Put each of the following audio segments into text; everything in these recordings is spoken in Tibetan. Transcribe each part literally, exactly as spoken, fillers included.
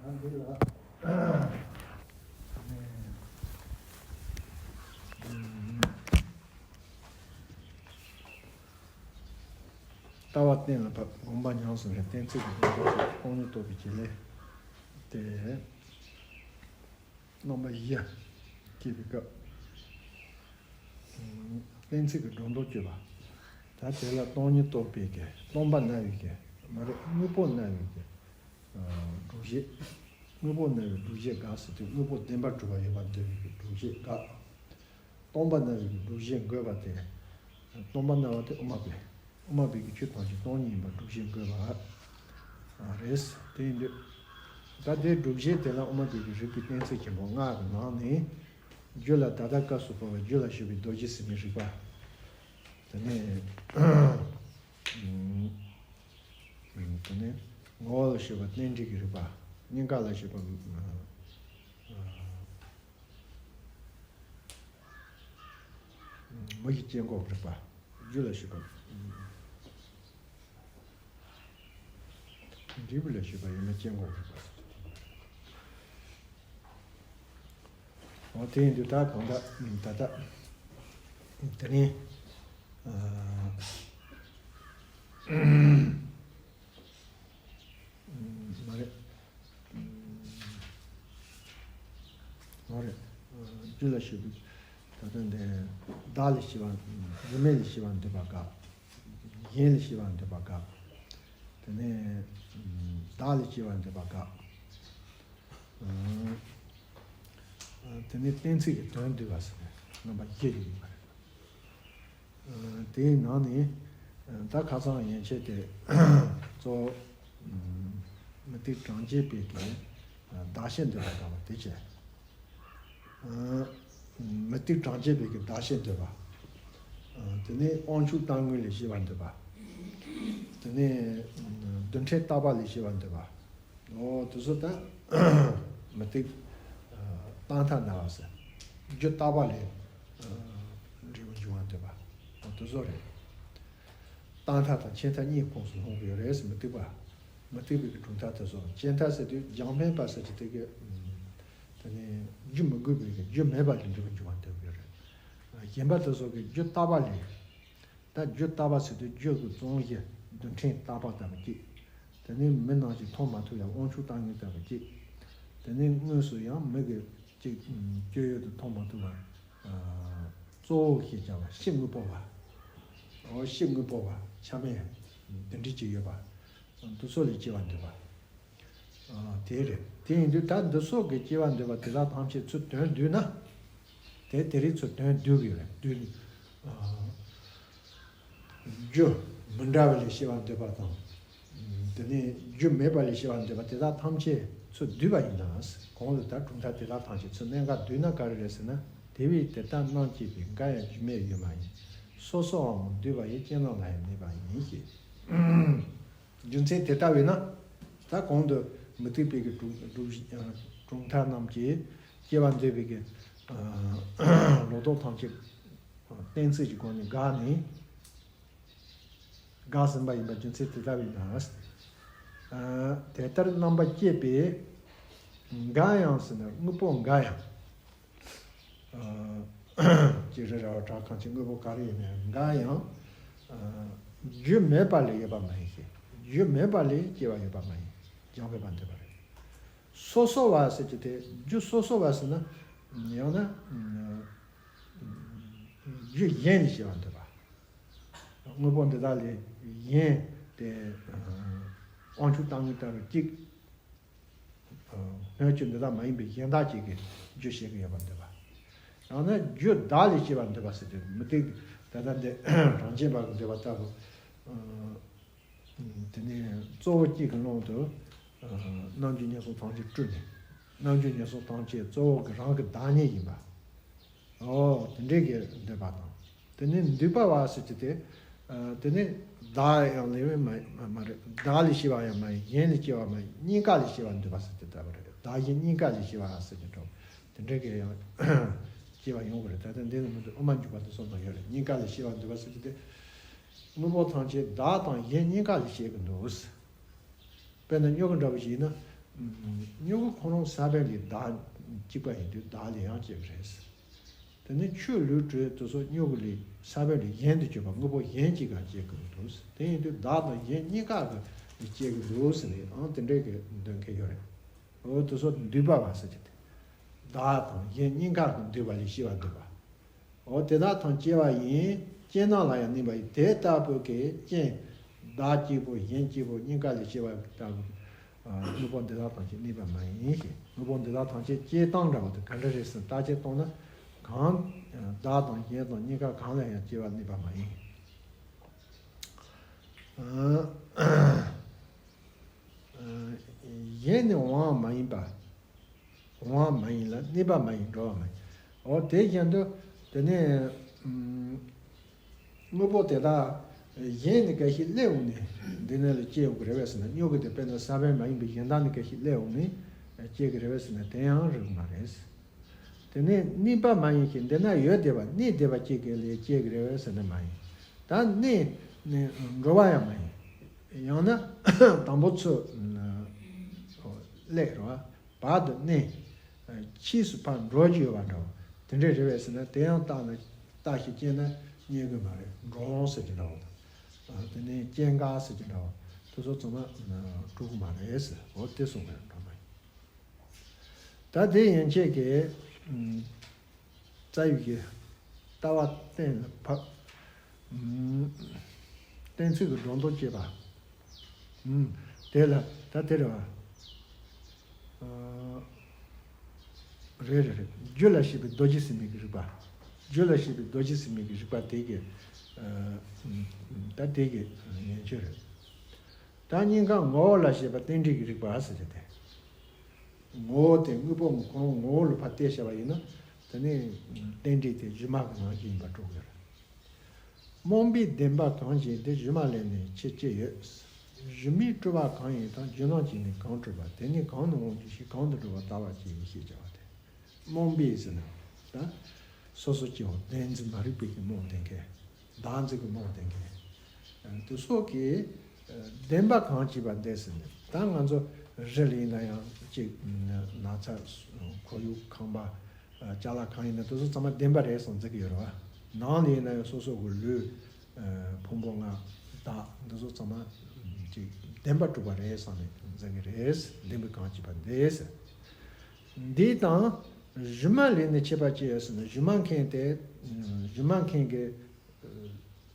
འདི་ལ། ལྟ་བ་གཏན་ལ་ཕབ། སྒོམ་པ་ཉམས་སུ་ལེན། གཏན་ཚིགས་ཀྱི་སྒྲོ་འདོགས་གཅོད། སྟོང་ཉིད་རྟོགས་པའི་བྱེད་ལས་ཏེ། རྣམ་པ་བཞི་སྐྱེས་པའི་སྐབས། གཏན་ཚིགས་ཀྱི་སྒྲོ་འདོགས་གཅོད་པ། ད་དེ་ལ་སྟོང་ཉིད་རྟོགས་པའི་གི་སྟོང་པ་རྣམ་པའི་གི་མ་རེད། དངོས་པོ་རྣམ་པའི་གི་སྒྲུབ་བྱེད། དངོས་པོ་རྣམ་པའི་སྒྲུབ་བྱེད་དགག་ཟེར་དུས། དངོས་པོ་བདེན་པར་གྲུབ་པ་ཡོད་པར་འདོད་པའི་གི་སྒྲུབ་བྱེད་དགག། སྟོང་པ་རྣམ་པའི་གི་སྒྲུབ་བྱེད་འགོད་པ་སྟེ། སྟོང་པ་རྣམ་པ་སྟེ་དབུ་མ་པའི། དབུ་མ་པའི་གི་ཆོས་ཐམས་ཅད་སྟོང་ཉིད་ཡིན་པར་སྒྲུབ་བྱེད་འགོད་པ་རེད། དེ་ཡིན་དུས། ད་དེ་སྒྲུབ་བྱེད་དེ་ལ་དབུ་མ་པའི་གི་རིགས་པའི་གཏན་ཚིགས་ཆེན་པོ་ལྔ་གི་ནང་ནས། རྒྱུད་ལ་ད་ལྟ་སྐབས་སུ་བབ་པའི་རྒྱུད་ལ་ཞུགས་པའི་རྡོ་རྗེ་ཟེར་མའི་རིགས་པ། དེ་ནས། དེ་ནས་ངོ་བོ་ལ་ཞུགས་པ་རྟེན་འབྲེལ་གྱི་རིགས་པ། སྙིང་ག་ལ་ཞུགས་པ། མུ་བཞི་སྐྱེ་འགོག་རིགས་པ། རྒྱུད་ལ་ཞུགས་པ། འབྲས་བུ་ལ་ཞུགས་པ་ཡོད་མེད་སྐྱེ་འགོག་རིགས་པ། འོ་དེ་ཡིན་དུས་ད་གང་ལྟར་ད་ལྟ་དེ་ནས། མ་རེད། མ་རེད། རྒྱུད་ལ་ཞུགས་པའི་ད་ལྟ་འདི། བདག་ལས་སྐྱེ་བ། རྒྱུ་མེད་ལས་སྐྱེ་བ་འདོད་པ་དགག། གཞན་ལས་སྐྱེ་བ་འདོད་པ་དགག། དེ་ནས་བདག་ལས་སྐྱེ་བ་འདོད་པ་དགག། དེ་ནས་གཏན་ཚིགས་ཀྱི་དོན་བསྡུས་པ་ཟེར་ནས་རྣམ་པ་བཞི་ཡོད་པ་རེད། དེའི་ནང་ནས་ད་ཁ་སང་ཡན་ཆད་དེ་གཙོ་བོ་མུ་སྟེགས་གྲངས་ཅན་པའི་གི་བདག་བྱེད་འདོད་པ་དང་དེ་བྱས། མུ་སྟེགས་གྲངས་ཅན་པའི་གི་བདག་བྱེད་འདོད་པ། དེ་ནས་དབང་ཕྱུག་རྟག་དངོས་ལས་སྐྱེ་བ་འདོད་པ། དེ་ནས་རྡུལ་ཕྲན་རྟག་པ་ལས་སྐྱེ་བ་འདོད་པ། འོ་དེ་ཚོ་ད་མུ་སྟེགས་རྟག་མཐའ་སྨྲ་བ་ཟེར། རྒྱུ་རྟག་པ་ལས་འབྲས་བུ་འབྱུང་བ་འདོད་པ། འོ་དེ་ཚོ་རེད། རྟག་མཐའ་དང་ཆད་མཐའ་གཉིས་ཁོངས་སུ་ལྷུང་གི་ཡོད་རེད་ཟེར། མུ་སྟེགས་པ། མུ་སྟེགས་པའི་གི་གྲུབ་མཐའ་དེ་ཚོ། ཆད་མཐའ་ཟེར་དུས་རྒྱང་འཕེན་པ་ཟེར་གྱི་དེ་གི། དེ་ནས་རྒྱུ་མི་དགོས་པའི་གི་རྒྱུ་མེད་པ་ལས་འབྲས་བུ་འབྱུང་བ་འདོད་ཀྱི་ཡོད་རེད། གཞན་པ་དེ་ཚོ་གི་རྒྱུ་རྟག་པ་ལས། ད་རྒྱུ་རྟག་པ་ཟེར་དུས་རྒྱུ་གི་ཙོང་བཞི་རྡུལ་ཕྲན་རྟག་པ་ལྟ་བུ་གཅིག། དེ་ནས་མི་རྣམས་ཀྱིས་མཐོང་མ་ཐུབ་ཡང་དབང་ཕྱུག་རྟག་དངོས་ལྟ་བུ་གཅིག། དེ་ནས་དངོས་སུ་ཡང་མི་གི་གཅིག་སྤྱོད་ཡུལ་དུ་མཐོང་མ་ཐུབ་པ། གཙོ་བོ་ཞེས་བྱ་བ་གཤིས་དངོས་པོ་བ། འོ་གཤིས་དངོས་པོ་བ་ཆ་མེད་འདི་འདྲ་ཅིག་ཡོད་པ། འདི་ཚོ་ལས་སྐྱེ་བ་འདོད་པ། དེ་རེད། དེ་ཡིན་དུས་ད་འདི་སོགས་ཀྱི་སྐྱེ་བ་འདོད་པ་དེ་དག་ཐམས་ཅད་ཚུར་དོན་བསྡུས་ན། དེ་དེ་རིགས་ཚུར་དོན་བསྡུས་ཀྱི་རེད། བསྡུས། རྒྱུ་མི་འདྲ་བ་ལས་སྐྱེ་བ་འདོད་པ་དང་། དེ་ནས་རྒྱུ་མེད་པ་ལས་སྐྱེ་བ་འདོད་པ་དེ་དག་ཐམས་ཅད་ཚུར་བསྡུས་པ་ཡིན་ན། གོང་དུ་ད་གྲུབ་མཐའ་དེ་དག་ཐམས་ཅད་ཚུར་གནད་འགག་བསྡུས་ན་ག་རེ་རེད་ཟེར་ན། དེ་བས་དེ་ལྟར་རྣམ་སྐྱེས་པའི། འགའ་ཡང་རྒྱུ་མེད་ཡོད་མ་ཡིན། སོ་སོའང་བསྡུས་པ་ཡི། རྐྱེན་རྣམས་ལ་ཡང་གནས་པ་ཡིན་ཞེས། རྒྱུ་མཚན་དེ་ལྟ་བས་ན། ད་གོང་དུ་མུ་སྟེགས་པའི་གི་གྲུབ་གྲུབ་གྲུབ་མཐའ་རྣམས་ཀྱིས་སྐྱེ་བ་འདོད་པའི་གི་ལོག་རྟོག་ཐམས་ཅད་གཏན་ཚིགས་ཀྱི་སྒོ་ནས་དགག་ནས། དགག་ཟིན་པ་ཡིན་པ་རྒྱུ་མཚན་དེ་ལྟ་བས་ན། དེ་ལྟར་རྣམ་པ་སྐྱེས་པའི། འགའ་ཡང་ཟེར་ན་དངོས་པོ་འགའ་ཡང་། ཅེས་རེ་ར་བ་དྲག་གང་ཅི་དངོས་པོ་ག་རེ་ཡིན་ནའང་འགའ་ཡང་། རྒྱུ་མེད་པ་ལས་ཡོད་པ་མ་ཡིན་ཞེས། རྒྱུ་མེད་པ་ལས་སྐྱེ་བ་ཡོད་པ་མ་ཡིན། རྒྱང་འཕེན་པ་འདོད་པ་རེད། སོ་སོ་བ་ཟེར་གྱི་དེ་རྒྱུ་སོ་སོ་བ་ཟེར་ན། ཡང་ན་རྒྱུ་གཞན་ལས་སྐྱེ་བ་འདོད་པ། དངོས་པོ་འདི་དག་ལས་གཞན་དེ་དབང་ཕྱུག་རྟག་དངོས་ལྟ་བུ་གཅིག། སྣོད་བཅུད་འདི་དག་མ་ཡིན་པའི་གཞན་དག་ཅིག་གི་རྒྱུ་བྱེད་ཀྱི་ཡོད་པར་འདོད་པ། ཡང་ན་རྒྱུ་བདག་ལས་སྐྱེ་བར་འདོད་པ་ཟེར་དུས་མུ་སྟེགས་ད་ལྟ་འདི་གྲངས་ཅན་པ་གི་འདོད་པ་ལྟ་བུ། དེ་ནས་གཙོ་བོ་གཅིག་གི་ཀློང་དུ་རྣམ་འགྱུར་ཉེར་གསུམ་ཐམས་ཅད་སྤྲུལ་ནས། རྣམ་འགྱུར་ཉེར་གསུམ་ཐམས་ཅད་གཙོ་བོ་གི་རང་གི་བདག་ཉིད་ཡིན་པ། འོ་དེ་འདྲའི་གི་འདོད་པ་དང་། དེ་ནས་འདུས་པ་བ་ཟེར་གྱི་དེ། དེ་ནས་བདག་ཡང་ལས་མ་མ་རེད། བདག་ལས་སྐྱེ་བ་ཡང་མ་ཡིན། གཞན་ལས་སྐྱེ་བ་མ་ཡིན། གཉིས་ཀ་ལས་སྐྱེ་བ་འདོད་པ་ཟེར་དེ་ལྟ་བུ་རེད། བདག་གཞན་གཉིས་ཀ་ལས་སྐྱེ་བ་ཟེར་གྱི་འགྲོ། དེ་འདྲའི་གི་ཡང་སྐྱེ་བ་ཡོང་གི་རེད། ད་ལྟ་འདི་ནི་མི་འདུག་དབུ་མ་འཇུག་པ་དེ་ཚོ་ན་ཡོད་རེད། གཉིས་ཀ་ལས་སྐྱེ་བ་འདོད་པ་ཟེར་གྱི་དེ། དངོས་པོ་ཐམས་ཅད་བདག་དང་གཞན་གཉིས་ཀ་ལས་སྐྱེ་གི་འདུག་དཔེར་ན་སྨྱུ་གུ་འདྲ་བོ་ཞིག་ཡིན་ན། སྨྱུ་གུ་ཁོ་རང་ས་བོན་ལས་བདག་གཅིག་པ་ཡིན་དུས་བདག་ལས་ཡང་སྐྱེ་གི་རེད། དེ་ནས་ཆུ་ལུད་དྲོད་དེ་ཚོ་སྨྱུ་གུ་ལས་ས་བོན་ལས་གཞན་དུ་གྱུར་པ་དངོས་པོ་གཞན་གཅིག་ག་སྐྱེ་གི་འདུག་དེ་ཡིན་དུས་བདག་དང་གཞན་གཉིས་ཀ་གི་སྐྱེ་གི་འདུག་ཟེར་ནས་ཨང་དེ་འདྲའི་གི་འདོན་མཁན་ཡོད་རེད། འོ་དེ་ཚོ་འདུས་པ་བ་ཟེར་གྱི་དེ། བདག་དང་གཞན་གཉིས་ཀ་གི་འདུས་པ་ལས་སྐྱེ་བ་འདུས་པ། འོ་དེ་དག་ཐམས་སྐྱེ་བ་ཡིན། སྐྱེ་རྣམས་ལ་ཡང་གནས་པ་ཡིན། དེ་ལྟ་བུ་གི་རྐྱེན། བདག་གཅིག་པུ་གཞན་གཅིག་པུ་གཉིས་ཀ་ལས་སྐྱེ་བ་ལྟ་བུ། ཨ་དངོས་པོ་འདི་དག་ཐམས་ཅད་གནས་པ་མ་ཡིན་ཞེས། དངོས་པོ་འདི་དག་ཐམས་ཅད་སྐྱེ་སྟངས་འདྲ་བོ་དེ་ག་འདྲ་རེད་ཟེར་ན་བརྟག་དཔྱད་བཏང་ན། གང་བདག་དང་གཞན་དང་གཉིས་ཀ་གང་ལ་ཡང་སྐྱེ་བ་གནས་པ་མ་ཡིན། ཨ་གཞན་ནི་འོང་བ་མ་ཡིན་པ། འོང་བ་མ་ཡིན་ལ་གནས་པ་མ་ཡིན་འགྲོ་བ་མ་ཡིན། འོ་དེ་བཞིན་དུ་དེ་ནས་ཨུམ་དངོས་པོ་དེ་དག་གཞན་ནི་ག་ཞིག་སླེབས་འོང་ནས་འདི་ནས་ལ་སྐྱེ་ཡོང་གི་རེད་པས་ཟེར་ན། སྨྱུ་གུ་དེ་དཔེར་ན་ས་བོན་མ་ཡིན་པའི་གཞན་དག་ནི་ག་ཞིག་སླེབས་འོང་ནས་སྐྱེ་གི་རེད་པས་ཟེར་ན་དེ་ཡང་རེད་མ་རེད། དེ་ནས་གནས་པ་མ་ཡིན་ཞིང་འདི་ན་ཡོད་བསྡད་པ་གནས་བསྡད་པ་གཅིག་གི་ལས་སྐྱེ་གི་རེད་པས་ཟེར་ན་མ་ཡིན། ད་གནས་ནས་འགྲོ་བ་ཡང་མ་ཡིན། ཡང་ན་དང་པོ་ཚུར་སླེབས་རེད་པ། བར་དུ་གནས། ཕྱིས་སུ་ཕར་འགྲོ་རྒྱུ་ཡོད་པ་འདྲ་བ། དེ་འདྲས་རེད་པས་ཟེར་ན་དེ་ཡང་བརྟག་ན་བརྟག་ཞིབ་བྱས་ན་རྙེད་གི་མ་རེད། འགྲོ་འོང་ཟེར་གྱི་འདྲ་བ་དང་། དེ་ནས་སྐྱེ་འགག་ཟེར་གྱི་འདྲ་བ། དེ་ཚོ་ཚང་མ་འགྲོ་གི་མ་རེད་ཟེར། འོ་དེ་གསུངས་པ་རེད། འགྲོ་མ་ཡིན། ད་དེ་ཡན་ཆད་ཀྱི་རྩ་བའི་གི་ལྟ་བ་གཏན་ལ་ཕབ། གཏན་ཚིགས་ཀྱི་སྒྲོ་འདོགས་བཅད་པ། དེ་ལ་ད་དེ་རེད་བ། རེད་རེད་རེད། རྒྱུ་ལ་ཞེས་པའི་མདོ་སྒྱུ་སེམས་མའི་གི་རིགས་པ། རྒྱུ་ལ་ཞེས་པའི་མདོ་སྒྱུ་སེམས་མའི་གི་རིགས་པ་དེ་གི། ད་དེ་གི་ཡན་ཆོད་རེད། ད་གཉིས་ཀ་ངོ་བོ་ལ་ཞེས་པ་རྟེན་འབྲེལ་གྱི་རིགས་པ་ཟེར་གྱི་དེ། ངོ་བོ་དེ་དངོས་པོ་ཁོ་རང་ངོ་བོ་ལ་ཕར་བལྟས་བྱས་པ་ཡིན་ན། དེ་ནི་རྟེན་འབྲེལ་དེ་སྒྱུ་མ་གི་ནང་བཞིན་ཡིན་པ་འགྲོ་གི་རེད། རྨོངས་པའི་བདེན་པ་གང་ཞིག་འདི། སྒྱུ་མ་ལས་ནི་ཆེས་སྐྱེ་ཡོད། སྒྱུ་མའི་སྤྲུལ་པ་གང་ཡིན་དང་། སྒྱུ་ནམ་གྱིས་ནི་གང་སྤྲུལ་པ། དེ་ནི་གང་ནས་འོང་དུ་ཞིག། གང་དུ་འགྲོ་བ་ལྟ་བ་ཅི་ཡིན་ཞེས་བྱ་བ་སྟེ། རྨོངས་པའི་ཟེར་ན་ད་སོ་སོ་སྐྱེ་བོ་བདེན་འཛིན་མ་རིག་པའི་གི་རྨོངས་བསྡད་མཁན། བདག་འཛིན་གྱི་རྨོངས་བསྡད་མཁན། དེ་སོགས་ཀྱི་བདེན་པ་གང་ཞིག་པ་འདི་ཟེར་ནས། ད་ང་ཚོ་རི་ལ་ཡིན་ན་ཡང་གཅིག་ན་ཚ་ཁོར་ཡུག་ཁང་པ། ཅ་ལག་གང་ཡིན་ན་དེ་ཚོ་ཚང་མ་བདེན་པ་རེད་བསམ་འཛིན་གྱི་ཡོད་རེད་བ། ནང་ལ་ཡིན་ན་ཡང་སོ་སོ་གི་ལུས། ཕུང་པོ་ལྔ། བདག་འདི་ཚོ་ཚང་མ་ཅིག་བདེན་པ་གྲུབ་པ་རེད་བསམ་ནས་འཛིན་གྱི་རེད། བདེན་པའི་གང་ཅི་པ་འདི་ཟེར། འདི་དང་སྒྱུ་མ་ལས་ནི་ཁྱད་པར་ཅི་ཡོད་ཟེར་ན། སྒྱུ་མ་མཁན་དེ་སྒྱུ་མ་མཁན་གྱི་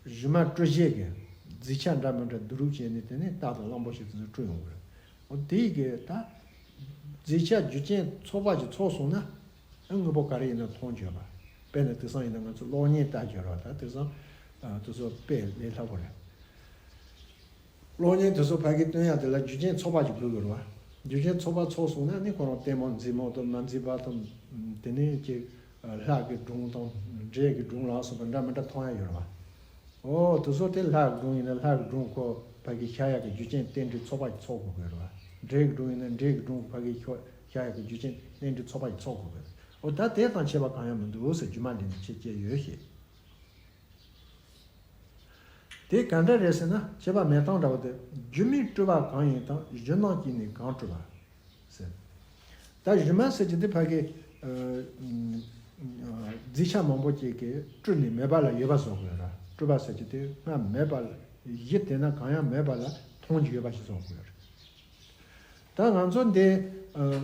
སྒྱུ་མ་སྤྲུལ་བྱེད་ཀྱི་རྫས་ཆ་འདྲ་མི་འདྲ་བསྡུ་རུབ་བྱས་ནས་དེ་ནས་རྟ་དང་གླང་པོ་ཆེ་དེ་ཚོ་སྤྲུལ་ཡོང་གི་རེད། འོ་དེ་གི་ད་རྫས་ཆ་རྒྱུ་རྐྱེན་ཚོགས་པ་ཅིག་ཚོགས་སོང་ན། ཨ་དངོས་པོ་ག་རེ་ཡིན་ན་མཐོང་བརྗོད་པ། དཔེར་ན་དེང་སང་ཡིན་ན་ང་ཚོ་གློག་བརྙན་ལྟ་བརྗོད་ར། ད་དེང་སང་དེ་ཚོ་དཔེ་ལས་སླ་པོ་རེད། གློག་བརྙན་དེ་ཚོ་ཕ་གི་སྟོན་ཡག་དེ་ལ་རྒྱུ་རྐྱེན་ཚོགས་པ་ཅིག་དགོས་དགོས་རེད་བ། རྒྱུ་རྐྱེན་ཚོགས་པ་ཚོགས་སོང་ན་ནི་ཁོ་རང་ལྟད་མོ་མཛེས་མོ་དང་མ་མཛེས་པ་དང་། དེ་ནས་ཅིག་ལྷ་གི་སྒྲུང་དང་འདྲེ་གི་སྒྲུང་ལ་སོགས་པ་འདྲ་མི་འདྲ་མཐོང་ཡག་ཡོད་རེད་བ། འོ་དེ་ཚོ་དེ་ལྷ་གི་སྒྲུང་ཡིན་ན་ལྷ་གི་སྒྲུང་ཁོ་ཕ་གི་ཤར་ཡག་གི་རྒྱུ་རྐྱེན་རྟེན་འབྲེལ་ཚོགས་པ་ཅིག་ཚོགས་དགོས་དགོས་རེད་བ། འདྲེ་གི་སྒྲུང་ཡིན་ན་འདྲེ་གི་སྒྲུང་ཕ་གི་ཤར་ཡག་གི་རྒྱུ་རྐྱེན་རྟེན་འབྲེལ་ཚོགས་པ་ཅིག་ཚོགས་དགོས་དགོས་རེད། འོ་ད་དེ་དང་ཁྱད་པར་གང་ཡང་མི་འདུག་ཟེར། སྒྱུ་མ་ལས་ནི་ཆེས་སྐྱེ་ཡོད་ཞེས། དེ་ག་འདྲ་རེད་ཟེར་ན། ཁྱད་པར་མེད་སྟངས་འདྲ་བོ་དེ། སྒྱུ་མའི་སྤྲུལ་པ་གང་ཡིན་དང་། སྒྱུ་ནམ་གྱིས་ནི་གང་སྤྲུལ་པ་ཟེར། ད་སྒྱུ་མ་ཟེར་གྱི་དེ་ཕ་གི་ཨ་རྫས་ཆ་མང་པོ་ཅིག་གིས་སྤྲུལ་ནས་མེད་པ་ལ་ཡོད་པ་བཟོ་དགོས་ར། སྤྲུལ་པ་ཟེར་གྱི་དེ་སྔར་མེད་པ་ལ་གཞི་དེ་ན་གང་ཡང་མེད་པ་ལ་མཐོང་རྒྱུ་ཡོད་པ་ཞིག་བཟོ་དགོས་ར། ད་ང་ཚོ་འདི་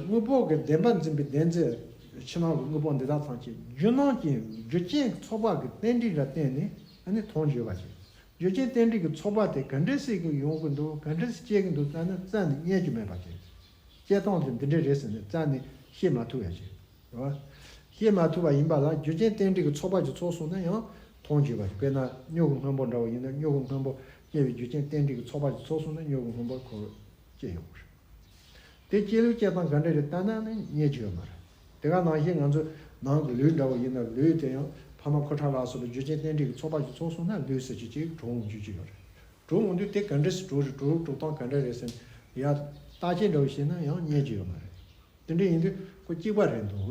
དངོས་པོ་གི་བདེན་པ་འཛིན་པའི་བདེན་འཛིན། ཕྱི་ནང་གི་དངོས་པོ་འདི་དག་ཐམས་ཅད་རྒྱུ་ནམ་གྱིས་རྒྱུ་རྐྱེན་ཚོགས་པ་གི་རྟེན་འབྲེལ་ལ་བརྟེན་ནས་ཨ་ནི་མཐོང་རྒྱུ་ཡོད་པ་ཞིག་རྒྱུ་རྐྱེན་རྟེན་འབྲེལ་གྱི་ཚོགས་པ་དེ་ག་འདྲ་ཞིག་གི་ཡོང་གི་འདུག་ག་འདྲ་ཞིག་སྐྱེ་གི་འདུག་ལྟ་ན་རྩ་ནས་རྙེད་རྒྱུ་མེད་པ་ཞིག་སྐྱེ་སྟངས་དེ་འདི་འདྲ་རེད་ཟེར་ནས་རྩ་ནས་ཤེས་མ་ཐུབ་ཡ་ཞིག་རེད་བ། ཤེས་མ་ཐུབ་པ་ཡིན་པ་ལ་རྒྱུ་རྐྱེན་རྟེན་འབྲེལ་གྱི་ཚོགས་པ་ཅིག་ཚོགས་སོང་ན་ཡང་མཐོང་རྒྱུ་ཡོད་པ་ཞིག་དཔེར་ན་སྨྱུ་གུ་སྔོན་པོ་འདྲ་བོ་ཡིན་ན། སྨྱུ་གུ་སྔོན་པོ་སྐྱེ་བའི་རྒྱུ་རྐྱེན་རྟེན་འབྲེལ་གྱི་ཚོགས་པ་ཅིག་ཚོགས་སོང་ན་སྨྱུ་གུ་སྔོན་པོ་ཁོ་སྐྱེ་ཡོང་གི་རེད། དེ་སྐྱེ་ལུགས་སྐྱེ་སྟངས་ག་འདྲ་རེད་ལྟ་ན་ནི་རྙེད་རྒྱུ་ཡོད་མ་རེད། དེ་ག་ནང་བཞིན་ང་ཚོ་ནང་གི་ལུས་འདྲ་བོ་ཡིན་ན་ལུས་དེ་ཡང་ཕ་མ་ཁུ་ཁྲག་ལ་སོགས་པའི་རྒྱུ་རྐྱེན་རྟེན་འབྲེལ་གྱི་ཚོགས་པ་ཞིག་ཚོགས་སོང་ན་ལུས་ཟེར་རྒྱུ་ཅིག་གྲུབ་འོང་རྒྱུ་ཅིག་ཡོད་རེད། གྲུབ་འོང་དུས་དེ་ག་འདྲ་ཞིག་གྲུབ་རེད། གྲུབ་གྲུབ་སྟངས་ག་འདྲ་རེད་ཟེར་ན་ཡ་བརྟག་དཔྱད་འདྲ་བོ་བྱས་ན་ཡང་རྙེད་རྒྱུ་ཡོད་མ་རེད། དེ་འདྲ་ཡིན་དུས་ཁོ་གཅིག་པ་རེད་འདུག་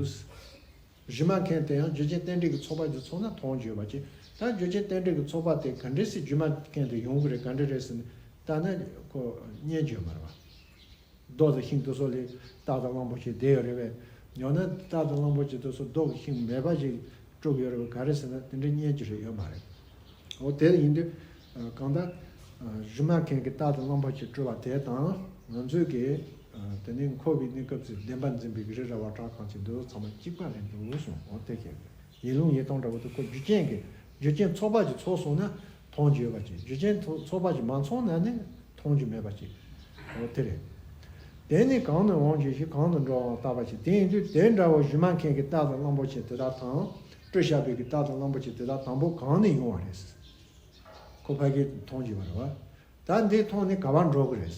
སྒྱུ་མ་མཁན་དེ་ཡང་རྒྱུ་རྐྱེན་རྟེན་འབྲེལ་གྱི་ཚོགས་པ་ཅིག་ཚོགས་ན་མཐོང་རྒྱུ་ཡོད་པ་ཅིག་ད་རྒྱུ་རྐྱེན་རྟེན་འབྲེལ་གྱི་ཚོགས་པ་དེ་ག་འདྲ་ཞིག་སྒྱུ་མ་མཁན་དེ་ཡོང་གི་རེད། ག་འདྲ་རེད་ཟེར་ན་ལྟ་ན་ཁོ་རྙེད་རྒྱུ་ཡོད་མ་རེད་བ། རྡོ་དང་ཤིང་དེ་ཚོ་ལ་རྟ་དང་གླང་པོ་ཆེ་བསྡད་ཡོད་རེད་པས། ཡང་ན་རྟ་དང་གླང་པོ་ཆེ་དེ་ཚོ་རྡོ་གི་ཤིང་མེད་པ་ཞིག་དཀྲུགས་ཡོད་རེད་པས། ག་རེ་ཟེར་ན་དེ་འདྲ་རྙེད་རྒྱུ་རེད་ཡོད་མ་རེད། འོ་དེ་ཡིན་དུས་གང་ལྟར་རྫུན་མ་མཁན་གྱི་རྟ་དང་གླང་པོ་ཆེ་དཀྲུགས་པ་དེ་དང་ང་ཚོའི་གི་དེ་ནས་འཁོར་བའི་གནས་སྐབས་སུ་བདེན་པ་འཛིན་པའི་གི་རི་རབ་བྲག་གང་ཆེ་འདི་ཚོ་ཚང་མ་གཅིག་པ་རེད་འདུག་གསུངས། འོ་དེ་ཁྱེད་ཡིན་ལུང་ཡིན་སྟོང་འདྲ་བོ་དེ་ཁོ་རྒྱུ་རྐྱེན་གྱི་རྒྱུ་རྐྱེན་ཚོགས་པ་ཅིག་ཚོགས་སོང་ན་མཐོང་རྒྱུ་ཡོད་པ་ཅིག་རྒྱུ་རྐྱེན་ཚོགས་པ་ཅིག་མ་ཚོགས་ན་ནི་མཐོང་རྒྱུ་མེད་པ་ཅིག་འོ་དེ་རེད། དེ་ནི་གང་ནས་འོང་གྱི་ཞིག་གང་དུ་འགྲོ་འོང་བརྟག་པ་ཅིག་དེ་ཡིན་དུས་དེ་འདྲ་བོ་རྫུན་མ་མཁན་གྱི་རྟ་དང་གླང་པོ་ཆེ་དེ་དག་དང་དཀྲུགས་བཞག་པའི་གི་རྟ་དང་གླང་པོ་ཆེ་དེ་དག་དང་པོ་གང་ནས་ཡོང་བ་རེད། ཁོ་ཕ་གིར་མཐོང་རྒྱུ་ཡོད་པ་རེད་བ། ད་འདི་མཐོང་ནས་ག་པར་འགྲོ་གི་རེད།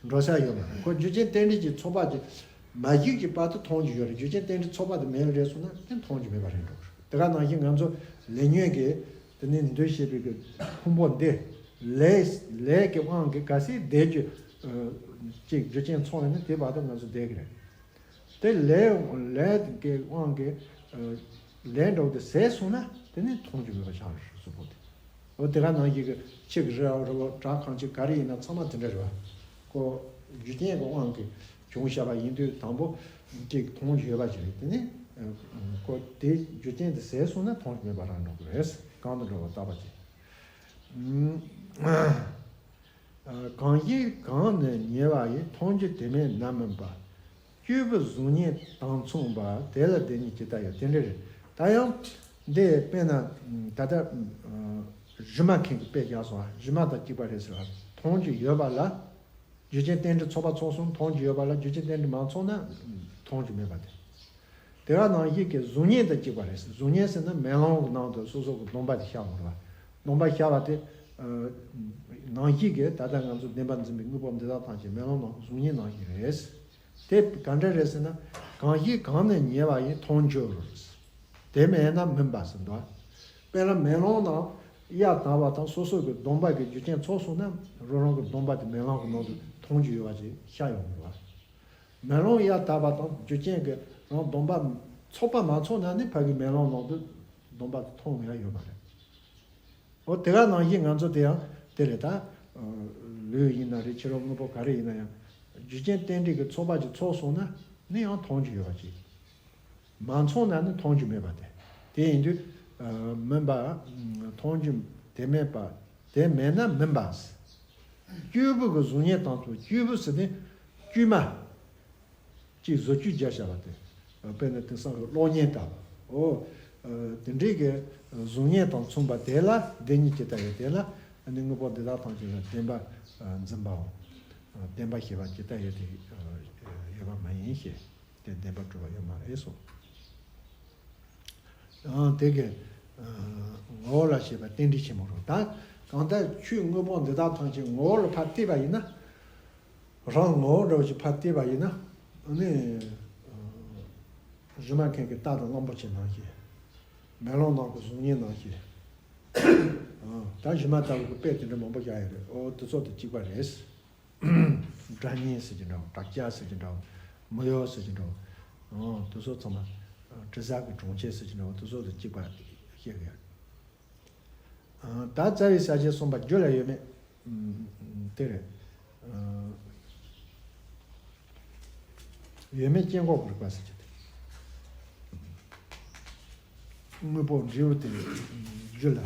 འགྲོ་ས་ཡོད་མ་རེད། ཁོ་རྒྱུ་རྐྱེན་རྟེན་འབྲེལ་གྱི་ཚོགས་པ་དེ་མ་གཞི་གི་བར་དུ་མཐོང་རྒྱུ་ཡོད་རེད། རྒྱུ་རྐྱེན་རྟེན་འབྲེལ་ཚོགས་པ་དེ་མེད་རེད་སོང་ན་དེ་མཐོང་རྒྱུ་མེད་པ་རེད་འགྲོ་གི་རེད། དེ་ག་ནང་བཞིན་ང་ཚོ་ལས་ཉོན་གྱི་དེ་ནས་འདུ་ཤེས་པའི་གི་ཕུང་པོ་འདི་ལས་ལས་ཀྱི་དབང་གིས་གལ་སྲིད་བསྡད་རྒྱུ་ཅིག་རྒྱུ་རྐྱེན་ཚོགས་ཡོད་ན་དེ་བར་དུ་ང་ཚོ་བསྡད་གི་རེད། དེ་ལས་ལས་ཀྱི་དབང་གིས་ལས་འགྲོ་དེ་ཟད་སོང་ན་དེ་ནི་མཐོང་རྒྱུ་མེད་པ་ཆགས་རེད་གཟུགས་པོ་དེ། འོ་དེ་ག་ནང་བཞིན་གྱི་ཁྱི་གི་རི་རི་བོ་བྲག་གང་ཅི་ག་རེ་ཡིན་ན་ཚང་མ་དེ་འདྲ་རེད་བ། ཁོ་རྒྱུ་རྐྱེན་གྱི་དབང་གིས་བྱུང་བཞག་པ་ཡིན་དུས་དང་པོ་ཅིག་མཐོང་རྒྱུ་ཡོད་པ་ཅིག་རེད། དེ་ནི་ཁོ་དེ་རྒྱུ་རྐྱེན་དེ་ཟད་སོང་ན་མཐོང་རྒྱུ་མེད་པ་རང་འགྲོ་གི་རེད། གང་དུ་འགྲོ་བ་བརྟག་པ་ཅིག་གང་ཞིག་གང་ནས་ཉེ་བ་ཡིན། མཐོང་རྒྱུ་དེ་མེད་ན་མིན་པ། སྐྱེས་བུ་གཟུགས་བརྙན་དང་མཚུངས་པ། དེ་ལ་བདེན་གཉིས་ཇི་ལྟར་ཡོད། དེ་འདྲ་རེད། ད་ཡང་འདི་དཔེར་ན་ད་ལྟ་རྫུན་མ་མཁན་གྱི་དཔེ་བཞག་སོང་། རྫུན་མ་དང་གཅིག་པ་རེད་ཟེར་བ། མཐོང་རྒྱུ་ཡོད་པ་ལ་རྒྱུ་རྐྱེན་རྟེན་འབྲེལ་ཚོགས་པ་ཚོགས་སོང་མཐོང་རྒྱུ་ཡོད་པ་ལ་རྒྱུ་རྐྱེན་རྟེན་འབྲེལ་མ་ཚོགས་ན་མཐོང་རྒྱུ་མེད་པ་དེ། དེ་ག་ནང་བཞིན་གྱི་གཟུགས་བརྙན་དང་གཅིག་པ་རེད། གཟུགས་བརྙན་ཟེར་ན་མེ་ལོང་གི་ནང་དུ་སོ་སོ་གི་སྡོམ་པ་དེ་ཤར་བ་རེད་བ། སྡོམ་པ་ཤར་བ་དེ་ནང་བཞིན་གྱི་ད་ལྟ་ང་ཚོ་བདེན་པ་འཛིན་པའི་དངོས་པོ་འདི་དག་ཐམས་ཅད་མེ་ལོང་ནང་གཟུགས་བརྙན་ནང་བཞིན་རེད། དེ་ག་འདྲ་རེད་ཟེར་ན། གང་ཞིག་གང་ནས་ཉེ་བ་ཡིན། མཐོང་རྒྱུ་རུ། དེ་མེད་ན་མིན་པ་ཟེར་འདུག་དཔེར་ན་མེ་ལོང་ནང་གཡའ་དག་པ་དང་སོ་སོ་གི་སྡོམ་པ་གི་རྒྱུ་རྐྱེན་ཚོགས་སོང་ན་རང་རང་གི་སྡོམ་པ་དེ་མེ་ལོང་གི་ནང་དུ་མཐོང་རྒྱུ་ཡོད་པ་ཅིག་ཤར་ཡོང་གི་རེད་བ། མེ་ལོང་གཡའ་དག་པ་དང་རྒྱུ་རྐྱེན་གྱི་རང་སྡོམ་པ་ཚོགས་པ་མ་ཚོགས་ན་ནི་ཕ་གི་མེ་ལོང་ནང་དུ་སྡོམ་པ་དེ་མཐོང་ཡ་ཡོད་མ་རེད། འོ་དེ་ག་ནང་བཞིན་ང་ཚོ་དེ་ཡང་དེ་རེད་ད། ལུས་ཡིན་ན་རེད། ཕྱི་རོལ་དངོས་པོ་ག་རེ་ཡིན་ན་ཡང་རྒྱུ་རྐྱེན་རྟེན་འབྲེལ་གྱི་ཚོགས་པ་ཅིག་ཚོགས་སོང་ན་ནི་ཡང་མཐོང་རྒྱུ་ཡོད་པ་ཅིག་མ་ཚོགས་ན་ནི་མཐོང་རྒྱུ་མེད་པ་དེ། དེ་ཡིན་དུས་མིན་པ། མཐོང་རྒྱུ་དེ་མེད་པ། དེ་མེད་ན་མིན་པ། སྐྱེས་བུ་གི་གཟུགས་བརྙན་དང་མཚུངས། སྐྱེས་བུ་ཟེར་ནི་དཀྱུས་མ། གཅིག་བཟོ་བཅོས་བརྒྱབ་བཞག་པ་དེ། དཔེར་ན་དེང་སང་གི་གློག་བརྙན་ལྟ་བུ། འོ། དེ་འདྲའི་གི་གཟུགས་བརྙན་དང་མཚུངས་པ་དེ་ལ་བདེན་གཉིས་ཇི་ལྟར་ཡོད། དེ་ལ་ནི་དངོས་པོ་འདི་དག་ཐམས་ཅད་ལ་བདེན་པ་འཛིན་པའམ། བདེན་པ་ཞེས་པ་ཇི་ལྟར་ཡོད་དེ་ཡོད་པ་མ་ཡིན་ཞེས། དེ་བདེན་པར་གྲུབ་པ་ཡོད་མ་རེད་གསུངས། ཡང་དེ་གའི་ངོ་བོ་ལ་བྱེད་པ་རྟེན་འབྲེལ་ཆེན་མོ་རུ། ད་གང་ལྟར་ཆོས་དངོས་པོ་འདི་དག་ཐམས་ཅད་ངོ་བོ་ལ་ཕར་བལྟས་པ་ཡིན་ན། རང་ངོ་བོ་འདྲ་བོ་ཞིག་ཕར་བལྟས་པ་ཡིན་ན། ཨ་ནི་རྫུན་མ་མཁན་གྱི་རྟ་དང་གླང་པོ་ཆེ་ནང་བཞིན། མེ་ལོང་ནང་གི་གཟུགས་བརྙན་ནང་བཞིན། ད་རྫུན་མ་ལྟ་བུ་གི་དཔེ་དེ་འདྲ་མང་པོ་བཞག་ཡོད་རེད། ཨོ་དེ་ཚོ་དང་གཅིག་པ་རེད། སྒྲ་སྙན་ཟེར་གྱི་འདྲ་བོ། བྲག་ཅ་ཟེར་གྱི་འདྲ་བོ། མི་གཡོ་ཟེར་གྱི་འདྲ་བོ། ཨོ་དེ་ཚོ་ཚང་མ་དྲི་ཟ་གི་གྲོང་ཁྱེར་ཟེར་གྱི་འདྲ་བོ། དེ་ཚོ་དང་གཅིག་པ་བཤད་གི་ཡོད། ད་རྩ་བའི་ས་བཅད་གསུམ་པ་རྒྱུ་ལ་ཡོད་མེད་དེ་རེད། ཡོད་མེད་སྐྱེ་འགོག་གི་རིགས་པ་ཟེར་གྱི་དེ། དངོས་པོ་འབྲས་བུ་དེ་རྒྱུ་ལ་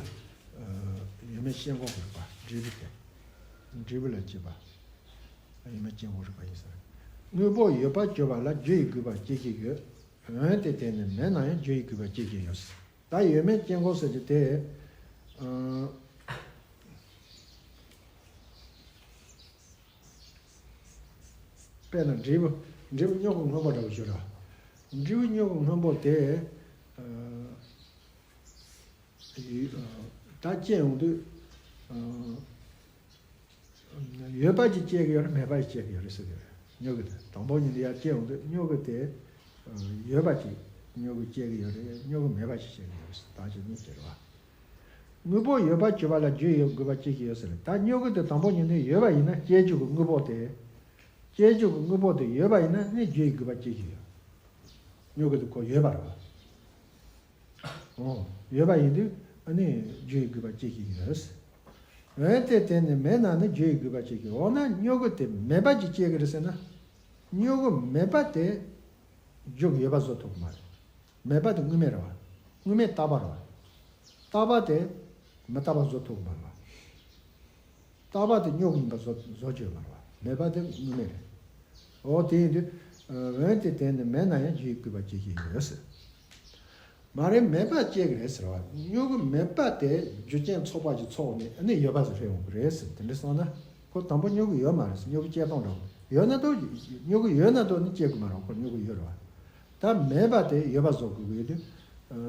ཡོད་མེད་སྐྱེ་འགོག་གི་རིགས་པ། འབྲས་བུ་དེ་འབྲས་བུ་ལ་སྐྱེས་པ་ཡོད་མེད་སྐྱེ་འགོག་རིགས་པ་ཡིན་ཟེར། དངོས་པོ་ཡོད་པར་གྱུར་པ་ལ་རྒྱུ་ཡི་དགོས་པ་སྐྱེ་གི་ཡོད། འོན་ཏེ་དེ་ནི་མེད་ན་ཡང་རྒྱུ་ཡི་དགོས་པ་སྐྱེ་གི་ཡོད། ད་ཡོད་མེད་སྐྱེ་འགོག་ཟེར་གྱི་དེ། དཔེར་ན་འབྲས་བུ། འབྲས་བུ་སྨྱོ་གི་སྔོན་པོ་འདྲ་བོ་ཞིག་རེད། འབྲས་བུ་སྨྱོ་གི་སྔོན་པོ་དེ། ཡོད། ད་སྐྱེ་ཡོང་དུས། ཡོད་པ་ཅིག་སྐྱེ་གི་ཡོད་རེད། མེད་པ་ཅིག་སྐྱེ་གི་ཡོད་རེད་ཟེར་གི་རེད། སྨྱོ་གི་དེ་དང་པོ་ཉིད་དུ་ཡར་སྐྱེ་ཡོང་དུས་སྨྱོ་གི་དེ། ཡོད་པ་ཅིག་སྨྱོ་གི་སྐྱེ་གི་ཡོད་རེད། སྨྱོ་གི་མེད་པ་ཅིག་སྐྱེ་གི་ཡོད་རེད། ད་ཅིག་གཉིས་སྐྱེ་རེད་བ། དངོས་པོ་ཡོད་པར་གྱུར་པ་ལ་རྒྱུ་ཡི་དགོས་པ་སྐྱེ་གི་ཡོད་ཟེར། ད་སྨྱོ་གི་དེ་དང་པོ་ཉིད་ནས་ཡོད་པ་ཡིན་ན་སྐྱེ་རྒྱུ་གི་དངོས་པོ་དེ། སྐྱེ་རྒྱུ་གི་དངོས་པོ་དེ་ཡོད་པ་ཡིན་ན་ནི་རྒྱུ་ཡི་དགོས་པ་སྐྱེ་གི་ཡོད། སྨྱོ་གི་དེ་ཁོ་ཡོད་པ་རེད་བ། ཨོ། ཡོད་པ་ཡིན་དུས་ཨ་ནི་རྒྱུ་ཡི་དགོས་པ་སྐྱེ་གི་ཡོད། འོན་ཏེ་དེ་ནི་མེད་ན་ནི་རྒྱུ་ཡི་དགོས་པ་སྐྱེ་གི། འོ་ན་མྱུ་གུ་དེ་མེད་པ་ཅིག་སྐྱེ་གི་རེད་ཟེར་ན། མྱུ་གུ་མེད་པ་དེ་རྒྱུ་ཡོད་པ་བཟོ་ཐུབ་ཀྱི་མ་རེད། མེད་པ་དེ་དངོས་མེད་རེད་བ། དངོས་མེད་རྟག་པ་རེད་བ། རྟག་པ་དེ་མི་རྟག་པ་བཟོ་ཐུབ་ཀྱི་མ་རེད་བ། རྟག་པ་དེ་མྱུ་གུ་ཡིན་པ་བཟོ་བཟོ་བཅོས་མ་རེད་བ། མེད་པ་དེ་དངོས་མེད་རེད། འོ་དེ་ཡིན་དུས། འོན་ཏེ་དེ་ནི་མེད་ན་ཡང་རྒྱུ་ཡི་དགོས་པ་སྐྱེ་བཞིན་ཡོད་ཟེར། མ་རེད། མེད་པ་སྐྱེ་གི་རེད་ཟེར་བ། མྱུ་གུ་མེད་པ་དེ་རྒྱུ་རྐྱེན་ཚོགས་པ་ཅིག་ཚོགས་ནས་ཨ་ནི་ཡོད་པ་ཟེར་སླེབས་ཡོང་གི་རེད་ཟེར། དེ་འདྲ་སོང་ན་ཁོ་དང་པོ་མྱུ་གུ་ཡོད་མ་རེད་ཟེར། མྱུ་གུ་སྐྱེ་སྟངས་འདྲ་བོ་ཡོད་ན་དོ། མྱུ་གུ་ཡོད་ན་དོ་ནི་སྐྱེ་དགོས་མ་རེད། ཁོ་མྱུ་གུ་ཡོད་རེད་བ། ད་མེད་པ་དེ་ཡོད་པ་བཟོ་དགོས་ཀྱི་ཡོད་དུས།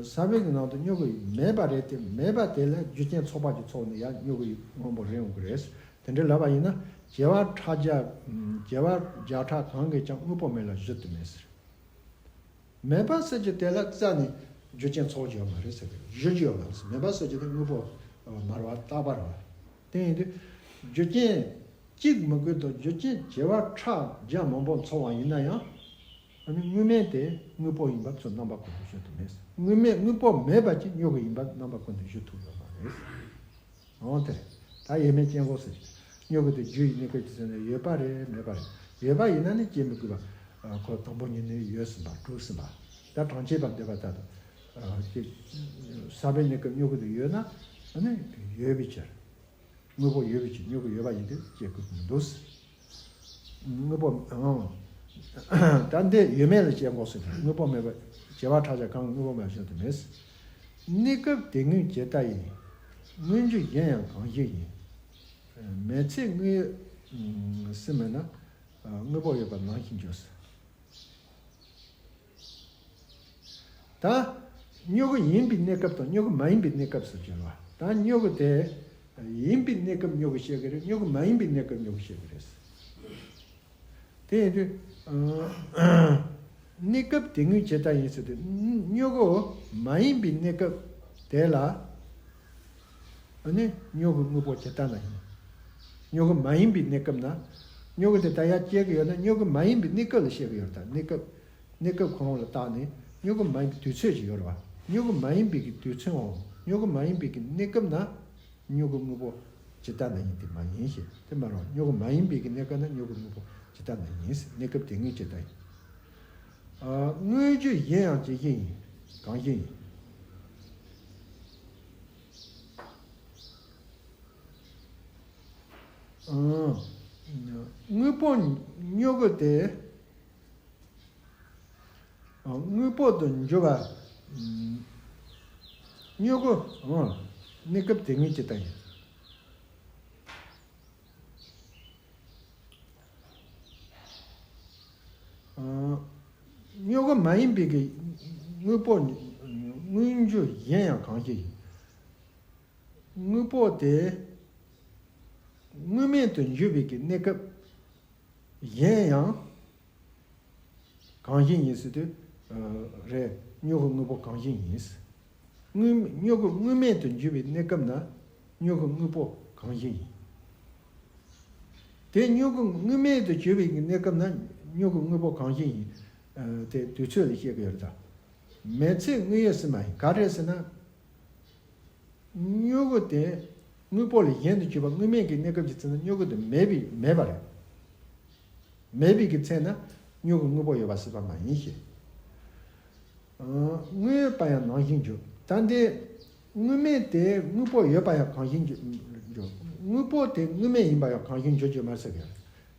ས་བོན་གྱི་ནང་དུ་མྱུ་གུ་མེད་པ་རེད་དེ། མེད་པ་དེ་ལ་རྒྱུ་རྐྱེན་ཚོགས་པ་ཅིག་ཚོགས་ནས་ཡང་མྱུ་གུ་སྔོན་པོ་རེད་ཡོང་གི་རེད། དེ་འདྲ་ལབ་པ་ཡིན་ན། བྱེ་བ་ཕྲག་བརྒྱ། བྱེ་བ་བརྒྱ་ཕྲག་གང་གིས་ཀྱང་དངོས་པོ་མེད་ལ་བཞུ་དུ་མེད་ཟེར། མེད་པ་ཟེར་རྒྱུ་དེ་ལ་རྩ་ནས་རྒྱུ་རྐྱེན་ཚོགས་རྒྱུ་ཡོད་མ་རེད་ཟེར་གི། བཞུ་རྒྱུ་ཡོད་མ་རེད་ཟེར། མེད་པ་ཟེར་རྒྱུ་དེ་དངོས་པོ་མ་རེད་བ། རྟག་པ་རེད་བ། དེ་ཡིན་དུས་རྒྱུ་རྐྱེན་གཅིག་མི་དགོས་དང་། རྒྱུ་རྐྱེན་བྱེ་བ་ཕྲག་བརྒྱ་མང་པོ་ཚོགས་པ་ཡིན་ན་ཡང་། ཨ་ནི་དངོས་མེད་དེ་དངོས་པོ་ཡིན་པ་ཚུར་རྣམ་པ་ཀུན་ཏུ་བཞུ་དུ་མེད་ཟེར། དངོས་མེད། དངོས་པོ་མེད་པ་ཅིག་མྱུ་གུ་ཡིན་པ་རྣམ་པ་ཀུན་ཏུ་བཞུ་ཐུབ་ཡོད་མ་རེད་ཟེར། འོ་དེ་རེད། ད་ཡོད་མེད་དཔྱད་འགོག་ཟེར་གྱི། མྱུ་གུ་དེ་རྒྱུ་ཡི་གནས་སྐབས་ཀྱི་ཚེ་ན་ཡོད་པ་རེད་མེད་པ་རེད། ཡོད་པ་ཡིན་ན་ནི་སྐྱེ་མི་དགོས་པ། ཁོ་དང་པོ་ཉིད་ནས་ཡོད་ཟིན་པ་གྲུབ་ཟིན་པ། ད་གྲངས་ཅན་པ་འདོད་པ་ལྟར་དུ། ས་བོན་གནས་སྐབས་མྱུ་གུ་དེ་ཡོད་ན་ནི་ཡོད་པའི་ཕྱིར། དངོས་པོ་ཡོད་པའི་ཕྱིར། མྱུ་གུ་ཡོད་པ་ཡིན་དུས་སྐྱེ་དགོས་ཀྱི་མི་འདུག། དངོས་པོ། ཨང་། ད་འདི་ཡོད་མེད་ལ་དཔྱད་འགོག་ཟེར་གྱི། དངོས་པོ་མེད་པ། བྱེ་བ་ཕྲག་བརྒྱ་གང་གིས་དངོས་པོ་མེད་པ་བཞུ་དུ་མེད། གནས་སྐབས་དེ་དངོས་ཇི་ལྟ་ཡིན། དངོས་རྒྱུ་གཞན་ཡང་གང་ཞིག་ཡིན། མེད་ཚད་དངོས་ཡོད་སུ་མེད་ན། དངོས་པོ་ཡོད་པར་ནང་བཞིན་འགྱུར་ཟེར། ད་མྱུ་གུ་ཡིན་པའི་གནས་སྐབས་དང་མྱུ་གུ་མ་ཡིན་པའི་གནས་སྐབས་སུ་གྱུར་བ། ད་མྱུ་གུ་དེ་ཡིན་པའི་གནས་སྐབས་མྱུ་གུ་བཤད་ཀྱི་རེད། མྱུ་གུ་མ་ཡིན་པའི་གནས་སྐབས་མྱུ་གུ་བཤད་ཀྱི་རེད། དེ་ཡིན་དུས། གནས་སྐབས་དེ་དངོས་ཇི་ལྟར་ཡིན་ཟེར་དུས། མྱུ་གུ་མ་ཡིན་པའི་གནས་སྐབས་དེ་ལ། ཨ་ནི་མྱུ་གུ་དངོས་པོ་ཇི་ལྟ་ན་ཡིན། མྱུ་གུ་མ་ཡིན་པའི་གནས་སྐབས་ན། མྱུ་གུ་དེ་ད་ཡར་སྐྱེ་གི་ཡོད་ན། མྱུ་གུ་མ་ཡིན་པའི་གནས་སྐབས་ལ་བཤད་གི་ཡོད་རེད། ད་གནས་སྐབས། གནས་སྐབས་ཁོ་རང་ལ་བརྟགས་ནས་མྱུ་གུ་མ་ཡིན་པའི་དུས་ཚོད་ཅིག་ཡོད་རེད་བ། མྱུ་གུ་མ་ཡིན་པའི་གི་དུས་ཚོད་འོང་། མྱུ་གུ་མ་ཡིན་པའི་གི་གནས་སྐབས་ན། མྱུ་གུ་དངོས་པོ་ཇི་ལྟ་ན་ཡིན་དེ་མ་ཡིན་ཞེས། དེ་མ་རེད་བ། མྱུ་གུ་མ་ཡིན་པའི་གི་གནས་སྐབས་ན་མྱུ་གུ་དངོས་པོ་ཇི་ལྟ་ན་ཡིན། གནས་སྐབས་དེ་དངོས་ཇི་ལྟ་ཡིན། དངོས་རྒྱུ་གཞན་ཡང་ཇི་བཞིན་ཡིན། གང་བཞིན་ཡིན། དངོས་པོ་མྱུ་གུ་དེ། དངོས་པོ་དུ་འགྱུར་བ། མྱུ་གུ། གནས་སྐབས་དེ་དངོས་ཇི་ལྟ་ཡིན། མྱུ་གུ་མ་ཡིན་པའི་གི་དངོས་པོ། དངོས་རྒྱུ་གཞན་ཡང་གང་ཞིག་ཡིན། དངོས་པོ་དེ་དངོས་མེད་དུ་འགྱུར་བའི་གི་གནས་སྐབས་གཞན་ཡང་གང་ཞིག་ཡིན་ཟེར་དུས། རེད། མྱུ་གུ་དངོས་པོ་གང་ཞིག་ཡིན། དངོས། མྱུ་གུ་དངོས་མེད་དུ་འགྱུར་བའི་གནས་སྐབས་ན་མྱུ་གུ་དངོས་པོ་གང་ཞིག་ཡིན། དེ་མྱུ་གུ་དངོས་མེད་དུ་གྱུར་བའི་གནས་སྐབས་ན་མྱུ་གུ་དངོས་པོ་གང་ཞིག་ཡིན། དེ་དུས་ཚོད་ལ་བཤད་ཀྱི་ཡོད་རེད་ད། མེད་ཚད་དངོས་ཡོད་སུ་མ་ཡིན། ག་རེ་ཟེར་ན། མྱུ་གུ་དེ་དངོས་པོ་ལས་གཞན་དུ་གྱུར་པ་དངོས་མེད་ཀྱི་གནས་སྐབས་ཀྱི་ཚེ་ན་མྱུ་གུ་དེ་མེད་པའི་མེད་པ་རེད། མེད་པའི་གི་ཚེ་ན་མྱུ་གུ་དངོས་པོ་ཡོད་པ་སྲིད་པ་མ་ཡིན་ཞེས། དངོས་ཡོད་པ་ཡང་ནང་བཞིན་འགྱུར། ད་འདི་དངོས་མེད་དེ་དངོས་པོ་ཡོད་པ་ཡང་གང་ཞིག་འགྱུར། འགྱུར། དངོས་པོ་དེ་དངོས་མེད་ཡིན་པ་ཡང་གང་ཞིག་འགྱུར་གྱི་མ་ཟེར་གི།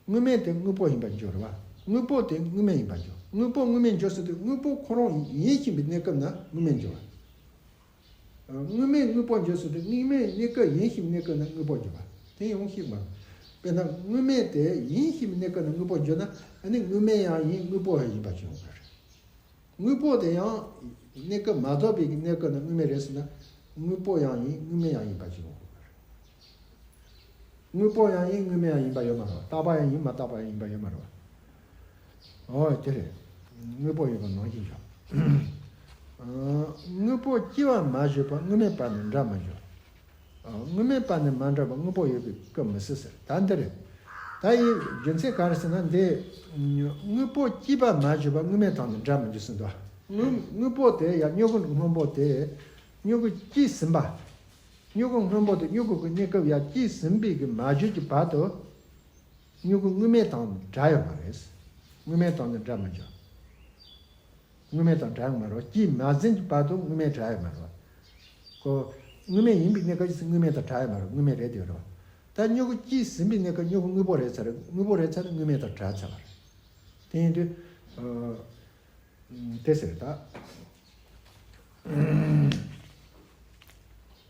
དངོས་མེད་དེ་དངོས་པོ་ཡིན་པར་འགྱུར་བ། དངོས་པོ་དེ་དངོས་མེད་ཡིན་པར་འགྱུར། དངོས་པོ་དངོས་མེད་འགྱུར་ཟེར་དུས་དངོས་པོ་ཁོ་རང་ཡིན་བཞིན་པའི་གནས་སྐབས་ན་དངོས་མེད་འགྱུར་བ། དངོས་མེད་དངོས་པོ་འགྱུར་ཟེར་དུས་དངོས་མེད་གནས་སྐབས་ཡིན་བཞིན་གནས་སྐབས་ན་དངོས་པོ་འགྱུར་བ། དེ་ཡང་ཤེས་དགོས། དཔེར་ན་དངོས་མེད་དེ་ཡིན་བཞིན་གནས་སྐབས་ན་དངོས་པོ་འགྱུར་ན་ཨ་ནི་དངོས་མེད་ཡང་ཡིན་དངོས་པོ་ཡང་ཡིན་པ་ཅིག་ཡོང་གི་རེད། དངོས་པོ་དེ་ཡང་གནས་སྐབས་མ་རྫོགས་པའི་གནས་སྐབས་ན་དངོས་མེད་རེད་ཟེར་ན་དངོས་པོ་ཡང་ཡིན་དངོས་མེད་ཡང་ཡིན་པ་ཅིག་ཡོང་གི་རེད། དངོས་པོ་ཡང་ཡིན་དངོས་མེད་ཡང་ཡིན་པ་ཡོད་མ་རེད་བ། རྟག་པ་ཡང་ཡིན་མ་རྟག་པ་ཡང་ཡིན་པ་ཡོད་མ་རེད་བ། ཨོ་དེ་རེད། དངོས་པོ་ཡོད་པ་ནང་བཞིན་བཞག། དངོས་པོ་སྐྱེ་བ་མ་བྱས་པ་དངོས་མེད་པ་ནི་འདྲ་མི་འགྱུར། དངོས་མེད་པ་ནི་མ་འདྲ་བ་དངོས་པོ་ཡོད་པའི་སྐབས་མི་སྲིད་ཟེར། ད་འདི་རེད། ད་ཡི་རྒྱུ་མཚན་ག་རེ་ཟེར་ན་འདི། དངོས་པོ་སྐྱེས་པ་མ་བྱས་པ་དངོས་མེད་དང་ནི་འདྲ་མི་འགྱུར་ཟེར་འདུག། དངོས་དངོས་པོ་དེ་ཡང་མྱུ་གུ་སྔོན་པོ་དེ་མྱུ་གུ་སྐྱེས་ཟིན་པ། མྱུ་གུ་སྔོན་པོ་དང་མྱུ་གུ་གི་གནས་སྐབས་ཡར་སྐྱེས་ཟིན་པའི་གི་མ་བརྗོད་ཀྱི་བར་དུ། མྱུ་གུ་སྔོན་མའི་དང་ནི་འདྲ་ཡོད་མ་རེད། སྔོན་མའི་དང་ནི་འདྲ་མི་འགྱུར། སྔོན་མའི་དང་འདྲ་ཡོད་མ་རེད། སྐྱེས་མ་ཟིན་གྱི་བར་དུ་སྔོན་མའི་འདྲ་ཡོད་མ་རེད། ཁོ། སྔོན་མའི་ཡིན་པའི་གནས་སྐབས་ཀྱི་སྔོན་མའི་དང་འདྲ་ཡོད་མ་རེད། སྔོན་མའི་རེད་དེ་རེད། ད་མྱུ་གུ་སྐྱེས་ཟིན་པའི་གནས་སྐབས་མྱུ་གུ་དངོས་པོ་རེད་ཟེར་རེད། དངོས་པོ་རེད་ཟེར་རེད། སྔོན་མའི་དང་འདྲ་ཚར་བ་རེད། དེ་ཡིན་དུས། ཨ། དེ་ཟེར་ད།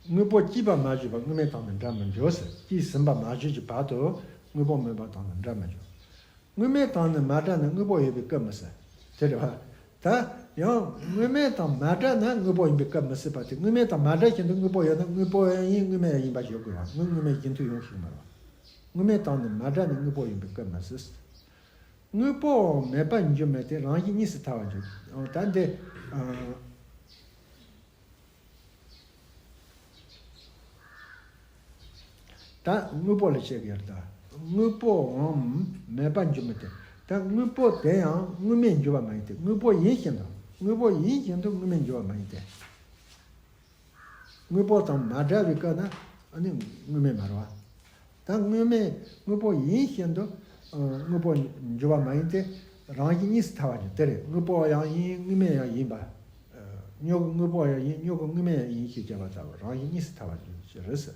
དངོས་པོ་སྐྱེས་པ་མ་བརྗོད་པར་སྔོན་མའི་དང་ནི་འདྲ་མི་འགྱུར་ཟེར། སྐྱེས་ཟིན་པ་མ་བརྗོད་ཀྱི་བར་དུ་དངོས་པོ་མིན་པ་དང་ནི་འདྲ་མི་འགྱུར། སྔོན་མའི་དང་ནི་མ་འདྲ་ན་དངོས་པོ་ཡོད་པའི་སྐབས་མི་སྲིད། དེ་རེད་བ། ད་ཡང་སྔོན་མའི་དང་མ་འདྲ་ན་དངོས་པོ་ཡིན་པའི་སྐབས་མི་སྲིད་པ་དེ། སྔོན་མའི་དང་མ་འདྲ་བཞིན་དུ་དངོས་པོ་ཡོད་ན་དངོས་པོ་ཡང་ཡིན། སྔོན་མའི་ཡང་ཡིན་པ་ཞིག་ཡོད་དགོས་བ། སྔོན་སྔོན་མའི་རྒྱུན་མཐུད་ཡོང་ཞིག་མ་རེད་བ། སྔོན་མའི་དང་ནི་མ་འདྲ་ན་དངོས་པོ་ཡིན་པའི་སྐབས་མི་སྲིད། དངོས་པོ་མེད་པར་འགྱུར་མི་དེ་རང་བཞིན་གཉིས་སུ་ཐལ་བར་འགྱུར། ད་འདི། ཨ། ད་དངོས་པོ་ལ་བཤད་ཀྱི་ཡོད་ད། དངོས་པོའམ་མེད་པར་འགྱུར་མི་དེ། ད་དངོས་པོ་དེ་ཡང་དངོས་མེད་འགྱུར་བ་མ་ཡིན་ཏེ། དངོས་པོ་ཡིན་བཞིན་དུ། དངོས་པོ་ཡིན་བཞིན་དུ་དངོས་མེད་འགྱུར་བ་མ་ཡིན་ཏེ། དངོས་པོ་དང་མ་བྲལ་བའི་སྐབས་ན་ཨ་ནི་དངོས་མེད་མ་རེད་བ། ད་དངོས་མེད་དངོས་པོ་ཡིན་བཞིན་དུ། ཨ། དངོས་པོ་འགྱུར་བ་མ་ཡིན་ཏེ། རང་བཞིན་གཉིས་སུ་ཐལ་བ་ཉིད་དེ་རེད། དངོས་པོ་ཡང་ཡིན། དངོས་མེད་ཡང་ཡིན་པ། ཨ། མྱུ་གུ་དངོས་པོ་ཡང་ཡིན། མྱུ་གུ་དངོས་མེད་ཡང་ཡིན་ཞེས་བྱ་བ་ལྟ་བུ་རང་བཞིན་གཉིས་སུ་ཐལ་བ་ཉིད་ཅེས་རེད་ཟེར།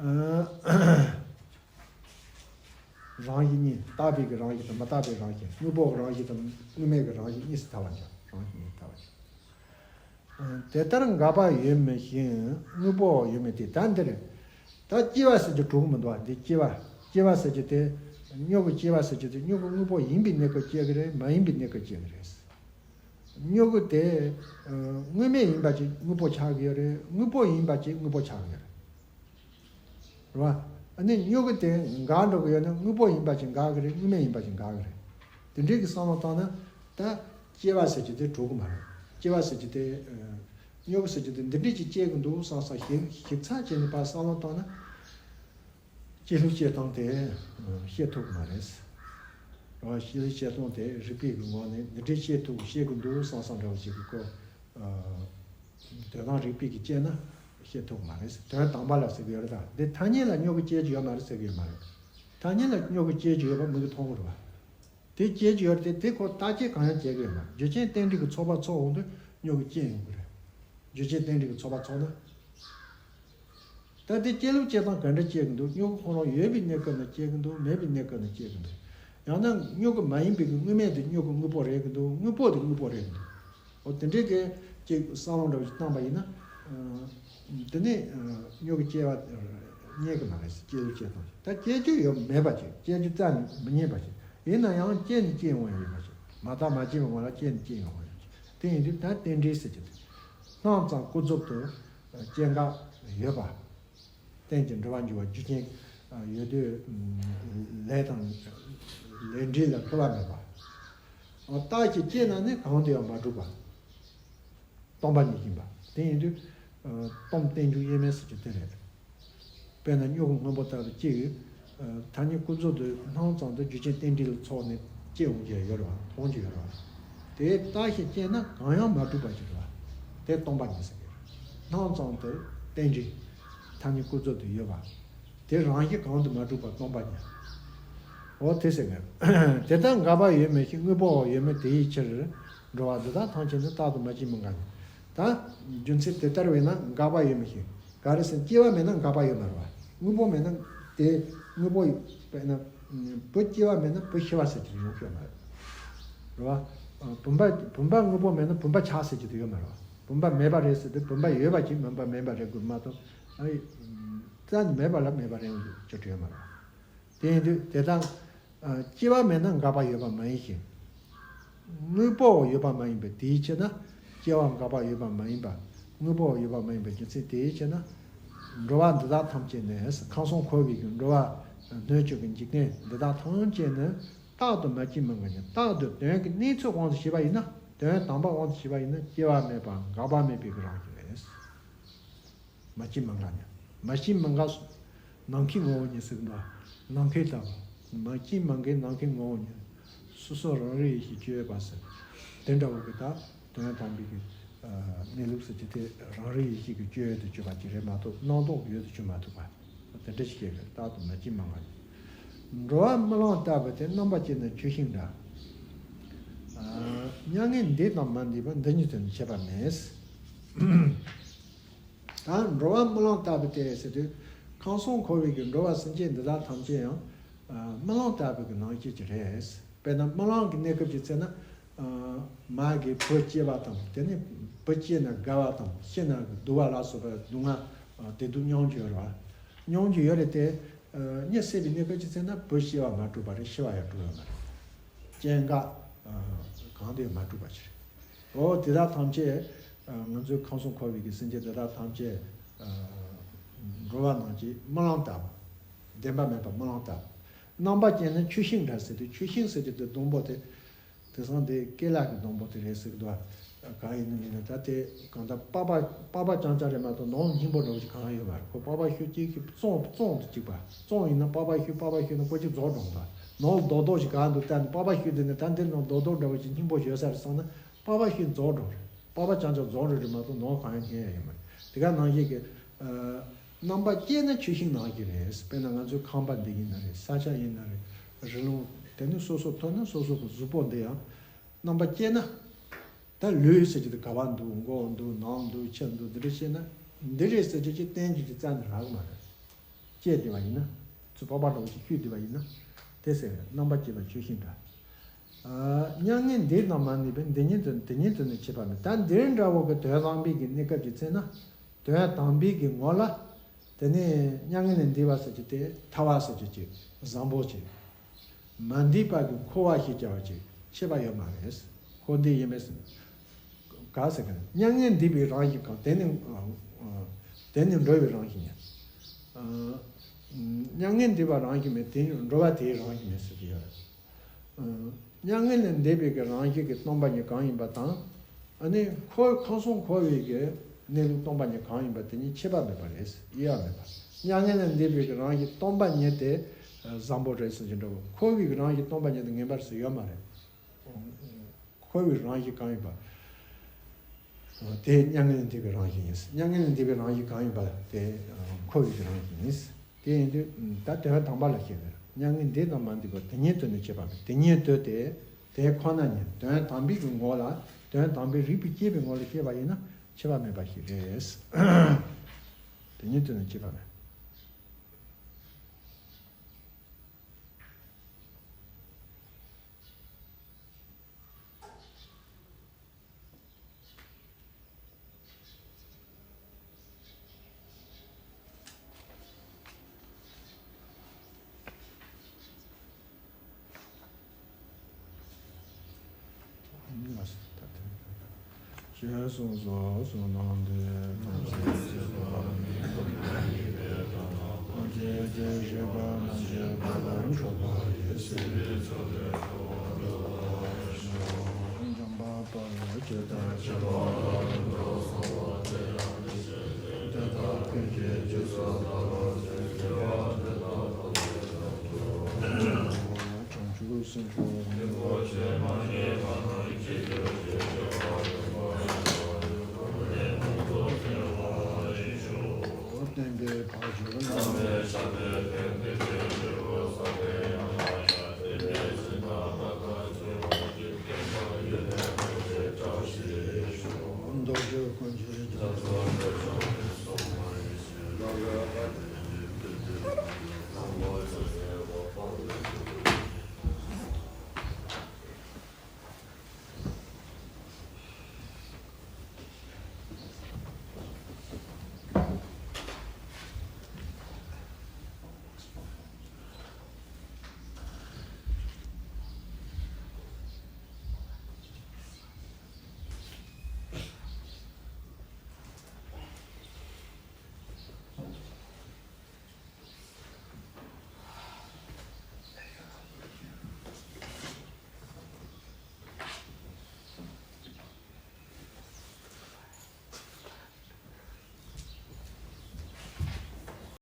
ཨ། རང་བཞིན་གཉིས། རྟག་པའི་གི་རང་བཞིན་དང་མི་རྟག་པའི་རང་བཞིན། དངོས་པོ་གི་རང་བཞིན་དང་དངོས་མེད་ཀྱི་རང་བཞིན་གཉིས་སུ་ཐལ་བ་ཉིད། རང་བཞིན་གཉིས་སུ་ཐལ་བ་ཉིད། དེ་ལྟར་འགག་པ་ཡོད་མིན་ཞིང་དངོས་པོ་ཡོད་མིན་ཏེ། ད་འདིར་ད་སྐྱེ་བ་ཟེར་རྒྱུ་གྲུབ་ཀྱི་མི་འདུག་བ། འདི་སྐྱེ་བ། སྐྱེ་བ་ཟེར་རྒྱུ་དེ། མྱུ་གུ་སྐྱེ་བ་ཟེར་རྒྱུ་དེ་མྱུ་གུ་དངོས་པོ་ཡིན་པའི་གནས་སྐབས་སྐྱེ་གི་རེད། མ་ཡིན་པའི་གནས་སྐབས་སྐྱེ་གི་རེད། མྱུ་གུ་དེ། ཨ། དངོས་མེད་ཡིན་པ་ཅིག་དངོས་པོ་ཆགས་ཀྱི་ཡོད་རེད། དངོས་པོ་ཡིན་པ་ཅིག་དངོས་པོ་ཆགས་ཀྱི་ཡོད་རེད། རེད་བ། ཨ་ནི་མྱུ་གུ་དེ་འགག་འགྲོ་གི་ཡོད་ན་དངོས་པོ་ཡིན་པ་ཅིག་འགག་གི་རེད། དངོས་མེད་ཡིན་པ་ཅིག་འགག་གི་རེད། དེ་འདྲའི་གི་བསམ་བློ་བཏང་ན། ད་སྐྱེ་བ་ཟེར་རྒྱུ་དེ་གྲུབ་ཀྱི་མ་རེད། སྐྱེ་བ་ཟེར་རྒྱུ་དེ། ཨ། མྱུ་གུ་ཟེར་རྒྱུ་དེ་འདི་འདྲའི་ཅིག་སྐྱེ་གི་འདུག་བསམ་བསམ་ཞིབ་ཞིབ་ཚགས་བྱས་ནས་ཕར་བསམ་བློ་བཏང་ན། སྐྱེ་ལུགས་སྐྱེ་སྟངས་དེ་ཤེས་ཐུབ་ཀྱི་མ་རེད། རེད་བ། སྐྱེ་ལུགས་སྐྱེ་སྟངས་དེ་རིགས་པའི་གི་ངོས་ནས་འདི་འདྲའི་ཤེས་ཐུབ། ཤེས་ཀྱི་འདུག་བསམ་བསམ་འདྲ་བོ་ཞིག་གི་སྐོར། ཨ། དོན་དམ་རིགས་པས་ཀྱིས་དཔྱད་ན་ཤེས་ཐུབ་མ་རེད། དོན་དམ་པ་ལ་ཟེར་གྱི་ཡོད་རེད། ད་འདི་ཐ་སྙད་ལ་མྱུ་གུ་སྐྱེ་རྒྱུ་ཡོད་མ་རེད་ཟེར་གྱི་ཡོད་མ་རེད། ཐ་སྙད་ལ་མྱུ་གུ་སྐྱེ་རྒྱུ་ཡོད་པ་མིག་གིས་མཐོང་གི་རེད་བ། དེ་སྐྱེ་རྒྱུ་ཡོད་རེད་དེ། དེ་ཁོ་བརྟག་དཔྱད་གང་ཡང་བྱེད་ཀྱི་ཡོད་མ་རེད། རྒྱུ་རྐྱེན་རྟེན་འབྲེལ་གྱི་ཚོགས་པ་ཚོགས་འོང་དུས་མྱུ་གུ་སྐྱེ་ཡོང་གི་རེད། རྒྱུ་རྐྱེན་རྟེན་འབྲེལ་གྱི་ཚོགས་པ་ཚོགས་ན། ད་དེ་སྐྱེ་ལུགས་སྐྱེ་སྟངས་ག་འདྲ་སྐྱེ་གི་འདུག་མྱུ་གུ་ཁོ་རང་ཡོད་པའི་གནས་སྐབས་ན་སྐྱེ་གི་འདུག་མེད་པའི་གནས་སྐབས་ན་སྐྱེ་གི་འདུག་ཡང་ན་མྱུ་གུ་མ་ཡིན་པའི་གི་དངོས་མེད་དེ་མྱུ་གུ་དངོས་པོ་རེད་གི་འདུག་དངོས་པོ་དེ་དངོས་པོ་རེད་གི་འདུག་འོ་དེ་འདྲའི་གི་ཅིག་བསམ་བློ་འདྲ་བོ་ཞིག་བཏང་པ་ཡིན་ན། ཨ། དེ་ནི། ཨ། མྱུ་གུ་སྐྱེ་བ་རྙེད་གི་མ་རེད། སྐྱེ་ལུགས་སྐྱེ་སྟངས་ཞིག་ད་སྐྱེ་རྒྱུ་ཡོད་མེད་པ་ཞིག་སྐྱེ་རྒྱུ་རྩ་ནས་མི་རྙེད་པ་ཞིག་ཡིན་ན་ཡང་སྐྱེས་ནས་སྐྱེ་ཡོང་བ་ཡིན་པ་ཞིག་མ་བརྟགས་མ་དཔྱད་པའི་ངང་ལ་སྐྱེས་ནས་སྐྱེ་ཡོང་བ་ཡིན་པ་ཞིག་དེ་ཡིན་དུས་ད་རྟེན་འབྲེལ་ཟེར་གྱི་དེ། སྣང་ཙམ་ཀུན་རྫོབ་ཏུ་སྐྱེ་འགག་ཡོད་པ། རྟེན་ཅིང་འབྲེལ་བར་འབྱུང་བ་རྒྱུ་རྐྱེན་ཡོད་དུས་ལས་དང་ལས་འབྲས་ལ་འཁྲུལ་བ་མེད་པ། རྟག་ཅིག་སྐྱེས་ན་ནི་གང་དུ་ཡང་མ་གྲུབ་པ། སྟོང་པ་ཉིད་ཡིན་པ། དེ་ཡིན་དུས་སྟོང་རྟེན་འབྱུང་དབྱེར་མེད་ཟེར་རྒྱུ་དེ་རེད། དཔེར་ན་མྱུ་གུ་སྔོན་པོ་ལྟ་བུ་སྐྱེ་ཡི། ཐ་སྙད་ཀུན་རྫོབ་ཏུ་སྣང་ཙམ་དུ་རྒྱུ་རྐྱེན་རྟེན་འབྲེལ་ལ་ཚོགས་ནས་སྐྱེ་འོང་རྒྱུ་ཡོད་རེད་བ། མཐོང་རྒྱུ་ཡོད་རེད་བ། དེ་རྟག་ཞིག་སྐྱེས་ན་གང་ཡང་མ་གྲུབ་པ་ཞིག་རེད་བ། དེ་སྟོང་པ་ཉིད་ཟེར་གྱི་རེད། སྣང་ཙམ་དུ་རྟེན་འབྲེལ་ཐ་སྙད་ཀུན་རྫོབ་ཏུ་ཡོད་པ། དེ་རང་བཞིན་གང་དུ་མ་གྲུབ་པ་སྟོང་པ་ཉིད། འོ་དེ་ཟེར་གྱི་རེད། དེ་ལྟར་འགག་པ་ཡོད་མིན་ཞིང་དངོས་པོ་ཡོད་མིན་དེའི་ཕྱིར། འགྲོ་བ་འདི་དག་ཐམས་ཅད་ནི་རྟག་ཏུ་མ་སྐྱེས་མི་འགག་ཉིད། ད་རྒྱུ་མཚན་དེ་ལྟར་བས་ན་འགག་པ་ཡོད་མིན་ཞིང་། ག་རེ་ཟེར་ན་སྐྱེ་བ་མེད་ན་འགག་པ་ཡོད་མ་རེད་བ། དངོས་པོ་མེད་ན་དེ་དངོས་པོ་དཔེར་ན་བུ་སྐྱེ་བ་མེད་ན་བུ་ཤི་བ་ཟེར་གྱི་ཡོང་ཤོག་མ་རེད། རེད་བ། བུམ་པ་བུམ་པ་དངོས་པོ་མེད་ན་བུམ་པ་ཆགས་ཟེར་གྱི་དེ་ཡོད་མ་རེད་བ། བུམ་པ་མེད་པ་རེད་ཟེར་དུས་བུམ་པ་ཡོད་པ་ཅིག་བུམ་པ་མེད་པ་རེད་དགོས་མ་གཏོགས། ཨ་ཡི། རྩ་ནས་མེད་པ་ལ་མེད་པ་རེད་ཡོང་རྒྱུ་ཡོད་མ་རེད་བ། དེ་ཡིན་དུས་དེ་དག་ཨ། སྐྱེ་བ་མེད་ན་འགག་པ་ཡོད་པ་མ་ཡིན་ཞིང་། དངོས་པོ་ཡོད་པ་མ་ཡིན་པས་དེའི་ཕྱིར་ན། སྐྱེ་བ་འགག་པ་ཡོད་པ་མ་ཡིན་པ། དངོས་པོ་ཡོད་པ་མ་ཡིན་པའི་རྒྱུ་མཚན་དེའི་ཕྱིར་ན། འགྲོ་བ་འདི་དག་ཐམས་ཅད་ནི། ཁམས་གསུམ་འཁོར་བའི་གི་འགྲོ་བ་སྣོད་བཅུད་ཀྱི་འཇིག་རྟེན་འདི་དག་ཐམས་ཅད་ནི་རྟག་ཏུ་མ་སྐྱེས་མི་འགག་ཉིད། རྟག་ཏུ་དོན་གྱི་གནས་ཚུལ་དབང་དུ་བྱས་པ་ཡིན་ན། དོན་དམ་པ་དབང་དུ་བྱས་པ་ཡིན་ན་སྐྱེ་བ་མེད་པ་འགག་པ་མེད་པའི་གི་རང་བཞིན་རེད། མ་སྐྱེས་མི་འགག་ཉིད། མ་སྐྱེས་མི་འགག་སོ། ནམ་མཁའི་ངོ་བོ་ཉིད་ཟེར་གྱི་འདུག་ནམ་མཁའི་ལྟ་བུ། མ་སྐྱེས་མི་འགག་ནམ་མཁའི་ངོ་བོ་ཉིད། སོ་སོ་རང་རིག་ཡེ་ཤེས་སྤྱོད་པ་ཟེར། དེ་འདྲ་བོ་གི་ད་དོན་དམ་པའི་གི་ གནས་ལུགས་སུ་ཅི་སྟེ་རང་རིག་ཡེ་ཤེས་ཀྱི་སྤྱོད་ཡུལ་དུ་གྱུར་པ་ཅིག་རེད་མ་གཏོགས་རྣམ་རྟོག་གི་ཡུལ་དུ་གྱུར་མ་ཐུབ་པ། དེ་འདྲ་ཞིག་རེད། རྟག་ཏུ་མ་སྐྱེས་མ་ངེས། འགྲོ་བ་རྨི་ལམ་ལྟ་བུ་སྟེ། རྣམ་པ་སྐྱེས་ན་ཆུ་ཤིང་འདྲ། མྱ་ངན་འདས་དང་མ་འདས་པ། འདི་གཉིས་དོན་ནི་ཁྱད་པར་མེད། ད་འགྲོ་བ་རྨི་ལམ་ལྟ་བུ་སྟེ་ཟེར་དུས། ཁམས་གསུམ་འཁོར་བའི་གི་འགྲོ་བ་སེམས་ཅན་འདི་དག་ཐམས་ཅད་ཡང་རྨི་ལམ་ལྟ་བུ་གི་ནང་སྐྱེས་ཀྱི་རེད། དཔེར་ན་རྨི་ལམ་གྱི་གནས་སྐབས་ཀྱི་ཚེ་ན། མ་གི་བུ་སྐྱེས་པ་དང་། དེ་ནས་བུ་སྐྱེས་ན་དགའ་བ་དང་། སྐྱེས་ན་སྡུག་པ་ལ་སོགས་པའི་སྡུག་བསྔལ་བདེ་སྡུག་མྱོང་རྒྱུ་ཡོད་རེད་བ། མྱོང་རྒྱུ་ཡོད་རེད་དེ། གཉིད་སད་པའི་གནས་སྐབས་ཀྱི་ཚེ་ན་བུ་སྐྱེ་བ་མ་གྲུབ་པ་རེད། ཤི་བ་ཡང་གྲུབ་ཡོད་མ་རེད། སྐྱེ་འགག་གང་དུ་ཡང་མ་གྲུབ་པ་ཞིག་རེད། འོ་དེ་དག་ཐམས་ཅད། ང་ཚོའི་ཁམས་གསུམ་འཁོར་བའི་གི་སེམས་ཅན་དེ་དག་ཐམས་ཅད། འགྲོ་བ་ནང་གི་རྨི་ལམ་ལྟ་བུ། བདེན་པ་མེད་པ་རྨི་ལམ་ལྟ་བུ། རྣམ་པ་སྐྱེས་ན་ཆུ་ཤིང་འདྲ་ཟེར་དུས། ཆུ་ཤིང་ཟེར་དུས་དེ་སྡོང་པོ་དེ། དེང་སང་དེ་ཀེ་ལ་གི་སྡོང་པོ་དེ་རེད་ཟེར་གི་འདུག་བ། གང་ཡིན་ནི་མིན་ན། ད་དེ་གང་ལྟར་པགས་པ་པགས་པ་རྐྱང་རྐྱང་རེད་མ་གཏོགས་ནང་སྙིང་པོ་འདྲ་བོ་ཞིག་གང་ཡང་ཡོད་མ་རེད། ཁོ་པགས་པ་ཤུ་གཅིག་གི་བཙོང་བཙོང་དུ་གཅིག་པ། བཙོང་ཡིན་ན་པགས་པ་ཤུ་པགས་པ་ཤུ་ན་ཀོ་གཅིག་རྫོགས་འགྲོ་འདུག་ནང་རྡོག་རྡོག་ཞིག་གང་འདུག་ལྟ་ནས། པགས་པ་ཤུ་དེ་ནི་ད་འདིར་ནང་རྡོག་རྡོག་འདྲ་བོ་ཞིག་སྙིང་པོ་ཡོད་ས་རེད་བསམ་ན། པགས་པ་ཤུ་རྫོགས་འགྲོ་རེད། པགས་པ་རྐྱང་རྐྱང་རྫོགས་འགྲོ་རེད་མ་གཏོགས་ནང་གང་ཡང་རྙེད་ཡ་ཡོད་མ་རེད། དེ་ག་ནང་བཞིན་གྱི། རྣམ་པ་སྐྱེས་ན་ཆུ་ཤིང་ནང་བཞིན་རེད། དཔེར་ན་ང་ཚོའི་ཁང་པ་འདི་ཡིན་ན་རེད། ས་ཆ་ཡིན་ན་རེད། རི་ལུང་། དེ་ནི་སོ་སོ་ཐོན་ན་སོ་སོ་གི་གཟུགས་པོ་འདི་ཡང་། རྣམ་པ་སྐྱེས་ན། ད་ལུས་ཟེར་གྱི་འདི་ག་བ་འདུག་མགོ་འདུག་ནང་འདུག་ཕྱི་འདུག་འདི་འདྲ་བཤད་ན། འདི་རེད་ཟེར་གྱི་ཅིག་བསྟན་རྒྱུ་ཅིག་རྩ་ནས་རག་གི་མ་རེད། སྐྱེས་བསྡད་པ་ཡིན་ན། ཚུར་པགས་པ་འདྲ་བོ་ཞིག་ཤུས་བསྡད་པ་ཡིན་ན། དེ་ཟེར་རྣམ་པ་སྐྱེས་པ་ཆུ་ཤིང་འདྲ། མྱ་ངན་འདས་དང་མ་འདས་པ། འདི་གཉིས་དོན་དེ་གཉིས་དོན་ནི་ཁྱད་པར་མེད། ད་འདིར་འདྲ་བོ་གི་དོན་དམ་པའི་གི་གནས་སྐབས་ཀྱི་ཚེ་ན། དོན་དམ་པའི་གི་ངོ་ལ། དེ་ནས་མྱ་ངན་ལས་འདས་པ་ཟེར་གྱི་དེ་ཐར་བ་ཟེར་གྱི་ཅིག་བཟང་པོ་ཅིག་མ་འདས་པ་གི་འཁོར་བ་ཞེས་བྱ་བ་ཅིག་ཁྱད་པར་ཡོད་མ་རེད། འཁོར་འདས་ཡིན་པས་ཟེར། ག་ཟེར་གི་ན། མྱ་ངན་འདས་པའི་རང་བཞིན་གང་། དེ་ནི། དེ་ནི་འགྲོ་བའི་རང་བཞིན་ཡིན། མྱ་ངན་འདས་པ་རང་བཞིན་མེད། དེ་ནི་འགྲོ་བ་དེའི་རང་བཞིན་མེད་ཟེར་གྱི་ཡོད་རེད། མྱ་ངན་ལས་འདས་པའི་གི་རང་བཞིན་གྱི་སྟོང་པ་ཉིད་གང་ཡིན་པ་དང་། ཨ་ནི་འཁོར་ཁམས་གསུམ་འཁོར་བའི་གི་གནས་ལུགས་སྟོང་པ་ཉིད་གང་ཡིན་པ་དེ་གཉིས་ཁྱད་པར་མེད་པ་རེད། དབྱེ་བ་མེད་པ། མྱ་ངན་ལས་འདས་པའི་གི་རང་བཞིན་སྟོང་པ་ཉིད་དེ་བཟང་པོ་རེད་ཟེར་གྱི་འདྲ་བོ། འཁོར་བའི་གི་རང་བཞིན་སྟོང་པ་ཉིད་དེ་ངན་པ་རེད་ཟེར་ཡོད་མ་རེད། འཁོར་བའི་རང་བཞིན་གང་ཡིན་པ། དེ་མྱ་ངན་ལས་འདས་པའི་རང་བཞིན་ཡིན། མྱ་ངན་ལས་འདས་པའི་རང་བཞིན་གང་ཡིན་པ་དེ་འཁོར་བའི་རང་བཞིན་ཡིན། དེ་ཡིན་དུས་ད་དོན་དམ་པ་ལ་བཤད་པས། མྱ་ངན་འདས་དང་མ་འདས་པ། དེ་གཉིས་དོན་ནི་ཁྱད་པར་མེད། དེ་གཉིས་དོན་དེ་དེ་ཁོ་ན་ཉིད། དོན་དམ་པའི་གི་ངོ་ལ། དོན་དམ་པའི་རིགས་པས་དཔྱད་པའི་ངོ་ལ་བཤད་པ་ཡིན་ན་ཁྱད་པར་མེད་པ་ཞིག་རེད། དེ་གཉིས་དོན་ནི་ཁྱད་པར་མེད། ཞེས་གསུངས་སོ། གསུངས་གནང་སྟེ། ཐམས་ཅད་མཁྱེན་པ་ཉིད་ཀྱི་དོན་ཐམས་ཅད་ཀྱི་བཤད་པ་རྣམ་བཤད་པ་ལ་འཕྲོད་པ་ཡི་སྲིད་པའི་ཚོགས་དེ་ཚོགས་འགྲུབ་པར་ཤོག། འཇམ་དཔལ་དཔའ་བོས་ཇི་ལྟར་མཁྱེན་པ་དང་། དེ་ལྟར་ཀུན་གྱི་རྗེས་སུ་བདག་སློབ་ཅིང་། དགེ་བ་འདི་དག་ཐམས་ཅད་རབ་ཏུ་བྱུང་། བྱང་ཆུབ་སེམས་མཆོག་ནི། རིན་པོ་ཆེ་མ་སྐྱེས་པ་ན་སྐྱེ་གྱུར་ཅིག་སྐྱེ་བ་སྟོན་པ་ཡི། ཐུགས་ནི་ཕུན་སུམ་ཚོགས་པ་ཡི་ཞུ། བསྟན་པའི་འཕགས་མཆོག་རྣམས་ལས་ཤཱཀྱའི་ཕན་བདེ་ཆེ་ཤོས།